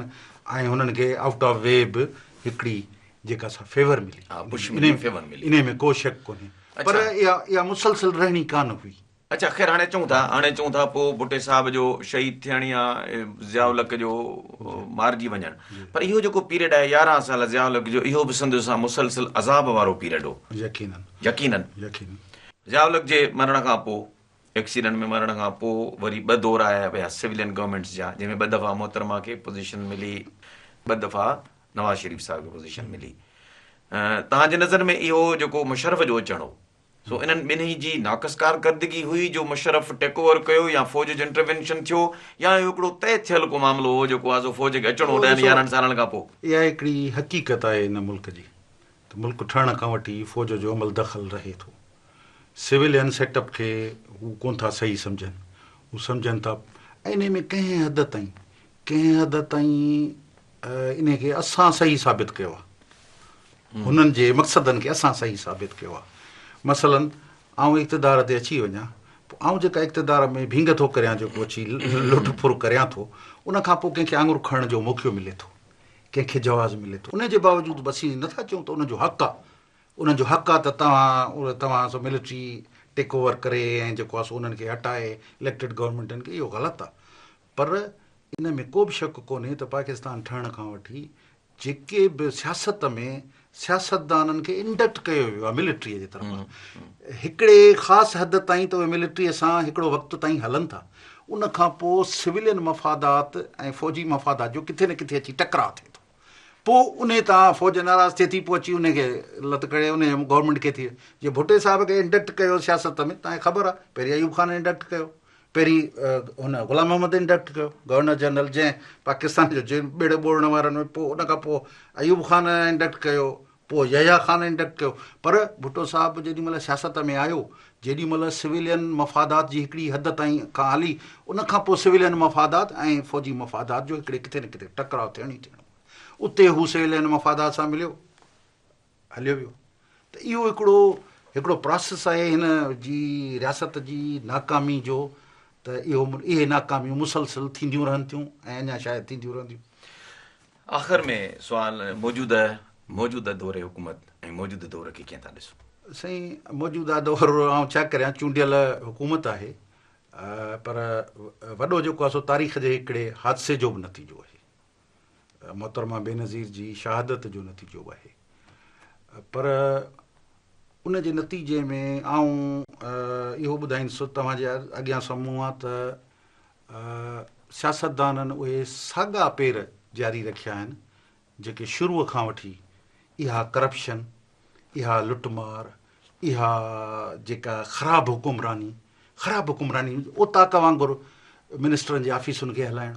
۽ هنن کي آئوٽ آف وي به هڪڙي جيڪا سا فيور ملي انهي ۾ ڪو شڪ ڪونهي پر اها اها مسلسل رهڻي ڪانه هئي. اڇا خير هاڻي اچون ٿا هاڻي اچون ٿا پوء ڀٽي صاحب جو شهيد ٿيڻ يا ضياء الحق جو مارجي وڃڻ پر اهو جيڪو پيريڊ آهي 11 سال ضياء الحق جو اهو به سنڌ سان مسلسل عذاب وارو پيريڊ هو. يقينن. يقينن. يقينن. ضياء الحق جي مرڻ کان پوء ايڪسيڊنٽ ۾ مرڻ کان پوء وري ٻه دور آيا ويا سولين گورنمينٽس جا جنهن ۾ ٻه دفعا محترمه کي پوزيشن ملي ٻه دفعا نواز شريف صاحب کي پوزيشن ملي توهان جي نظر ۾ اهو جيڪو مشرف جو اچڻ هو. سو انهن ٻنهي جي ناقص ڪارڪردگي هئي جو مشرف ٽيڪ اوور ڪيو يا فوج جو انٽروينشن ٿيو يا اهو هڪڙو طئي ٿيل ڪو معاملو هو جيڪو آ سو فوج کي اچڻو هو ڏهن يارهن سالن کان پوء. اها هڪڙي حقيقت آهي هن ملڪ جي ته ملڪ ٺهڻ کان وٺي فوج جو عمل دخل رهي ٿو. سويلين سيٽ اپ کي هو ڪونه ٿا صحيح سمجهن. هو سمجهن ٿا ۽ انهي ۾ ڪنهن حد تائين ڪنهن حد تائين انهي کي اسان صحيح ثابت ڪيو آهي. هنن جي مقصدن کي اسان صحيح ثابت ڪيو آهي. مثلاً آئون اقتدار تي اچي وڃان، پوء آئون جيڪا اقتدار ۾ ڀينگ ٿو ڪريان، جيڪو اچي لٽ ڦر ڪريان ٿو، ان کان پوء ڪنهن کي آڱر کڻڻ جو موقعو ملي ٿو، ڪنهن کي جواز ملي ٿو. ان جي باوجود به اسين نٿا چئون ته انهن جو حق آهي، انهن جو حق آهي ته توهان توهان سو ملٽري ٽيڪ اوور ڪري ۽ جيڪو آهي سو انهن کي هٽائي اليڪٽيڊ گورنمينٽن کي، اهو غلط آهي. پر ان ۾ ڪو به شڪ ڪونهي ته پاڪستان ٺهڻ کان وٺي جيڪي به سياست ۾ سياستدانن کي انڊڪٽ ڪيو ويو آهي ملٽريء جي طرفان هڪڙي خاص حد تائين ته اهي ملٽريء سان هڪڙو وقت تائين هلن ٿا ان کان پوء سويلين مفادات ۽ فوجي مفادات جو ڪٿي نه ڪٿي اچي ٽڪراء ٿئي ٿو پوء انهي تان فوج ناراض ٿئي ٿي پوء اچي انهي کي لت ڪڙي انهي گورنمينٽ کي ٿي جي ڀٽي صاحب کي انڊڪٽ ڪيو سياست ۾ توهان کي خبر آهي پهرين ايوب خان انڊڪٽ ڪيو پهرين هن غلام محمد انڊڪٽ ڪيو گورنر جنرل جنهن پاڪستان جو جنهن ٻيڙي ٻوڙڻ وارن ۾ پوء ان کان پوء ايوب خان انڊڪٽ ڪيو پوء يحيٰ خان انڊڪٽ ڪيو پر ڀٽو صاحب جيڏي مهل سياست ۾ آيو جيڏي مهل سويلين مفادات جي هڪڙي حد تائين کان هلي ان کان پوء سويلين مفادات ۽ فوجي مفادات جو هڪڙي ڪٿي نه ڪٿي ٽڪراء ٿيڻ ئي ٿيڻو اتي هو سويلين مفادات سان مليو هليو ويو ته اهو هڪڙو هڪڙو پراسيس آهي هن جي رياست جي ناڪامي جو ته اهو اهي ناڪاميون مسلسل ٿينديون رهن ٿيون ۽ اڃا شايد ٿينديون رهنديون. آخر ۾ سوال موجوده موجوده دور حڪومت ۽ موجوده دور کي ڪيئن ٿا ڏسو؟ سائين موجوده دور آئون ڇا ڪريان چونڊيل حڪومت آهي پر وڏو جيڪو آهي سو تاريخ جي هڪڙي حادثي جو به نتيجو آهي. محترمه بينظير جي شهادت جو نتيجو به آهي پر ان جي نتيجي ۾ آئون اهو ٻڌائيندس توهان جي اڳيان سامهون آ ته سياستدانن اهي ساڳا پير جاري رکيا آهن جيڪي شروع کان وٺي اها ڪرپشن اها لٽ مار اها جيڪا خراب حڪمراني خراب حڪمراني اوطاق وانگر منسٽرن جي آفيسن کي هلائڻ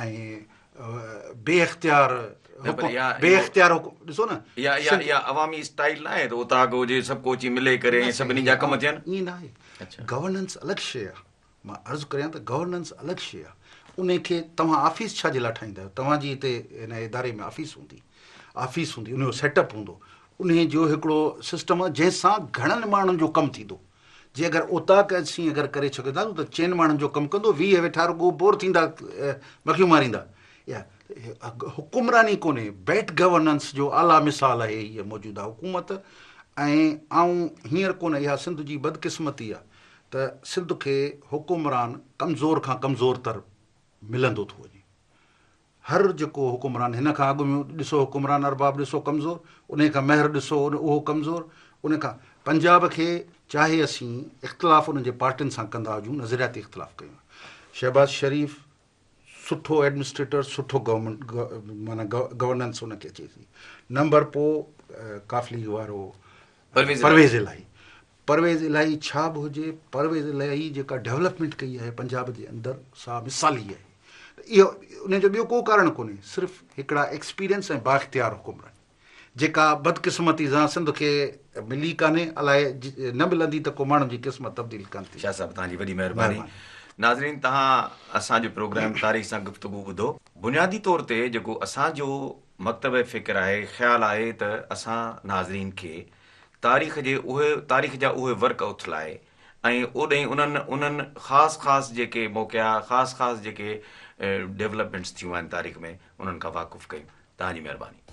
۽ بي اختيار بي اختيار ڏسو نه اها اها اها عوامي اسٽائيل نه آهي ته اوطاق هجي سڀ ڪو اچي ملي ڪري ۽ سڀني جا ڪم ٿين ائين نه آهي گورننس الڳ شيء آهي مان عرض ڪريان ته گورننس الڳ شيء آهي ان کي توهان آفيس ڇا جي لاء ٺاهيندا آهيو توهان جي هتي هن اداري ۾ آفيس هوندي آفيس هوندي ان جو سيٽ اپ هوندو ان جو هڪڙو سسٽم جنهن سان گهڻن ماڻهن جو ڪم ٿيندو جي اگر اوطاق اسين اگر ڪري ڇڏينداسون ته چئن ماڻهن جو ڪم ڪندو، 20 ويٺا رڳو بور ٿيندا مکيون ماريندا. اها حڪمراني ڪونهي، بيڊ گورننس جو اعليٰ مثال آهي هيء موجوده حڪومت ۽ آئون هينئر ڪونه اها سنڌ جي بدقسمتي آهي ته سنڌ کي حڪمران ڪمزور کان ڪمزور تر ملندو ٿو وڃي. هر جيڪو حڪمران هن کان اڳ ۾ ڏسو حڪمران ارباب ڏسو ڪمزور انهي کان مهر ڏسو اهو ڪمزور ان کان پنجاب کي چاهي اسين اختلاف انهن جي پارٽين سان ڪندا هجون نظرياتي اختلاف ڪيون شهباز شريف سٺو ايڊمنسٽريٽر سٺو گورنمينٽ معنيٰ گورننس ان کي اچي ٿي نمبر پو قاف ليگ وارو پرويز الاهي پرويز الاهي ڇا به هجي پرويز الاهي جيڪا ڊولپمينٽ ڪئي آهي پنجاب جي اندر سا مثالي آهي ته اهو ان جو ٻيو ڪو ڪارڻ ڪونهي صرف هڪڙا ايڪسپيرينس ۽ بااختيار حڪمراني جيڪا بدقسمتي سان سنڌ کي ملي ڪانهي الائي نه ملندي ته ڪو ماڻهن جي قسمت تبديل ڪانه ٿيندي. شاهه صاحب توهان جي وڏي مهرباني. ناظرين توهان اسان جو پروگرام تاريخ سان گفتگو ٻڌو. بنيادي طور تي جيڪو اسان جو مڪتبه فڪر آهي خيال آهي ته اسان ناظرين کي تاريخ جي اهي تاريخ جا اهي ورق اٿلائي ۽ اوڏهين انهن انهن خاص خاص جيڪي موقعا خاص خاص جيڪي ڊولپمينٽس ٿيون آهن تاريخ ۾ انهن کان واقف ڪيون. توهان جي مهرباني.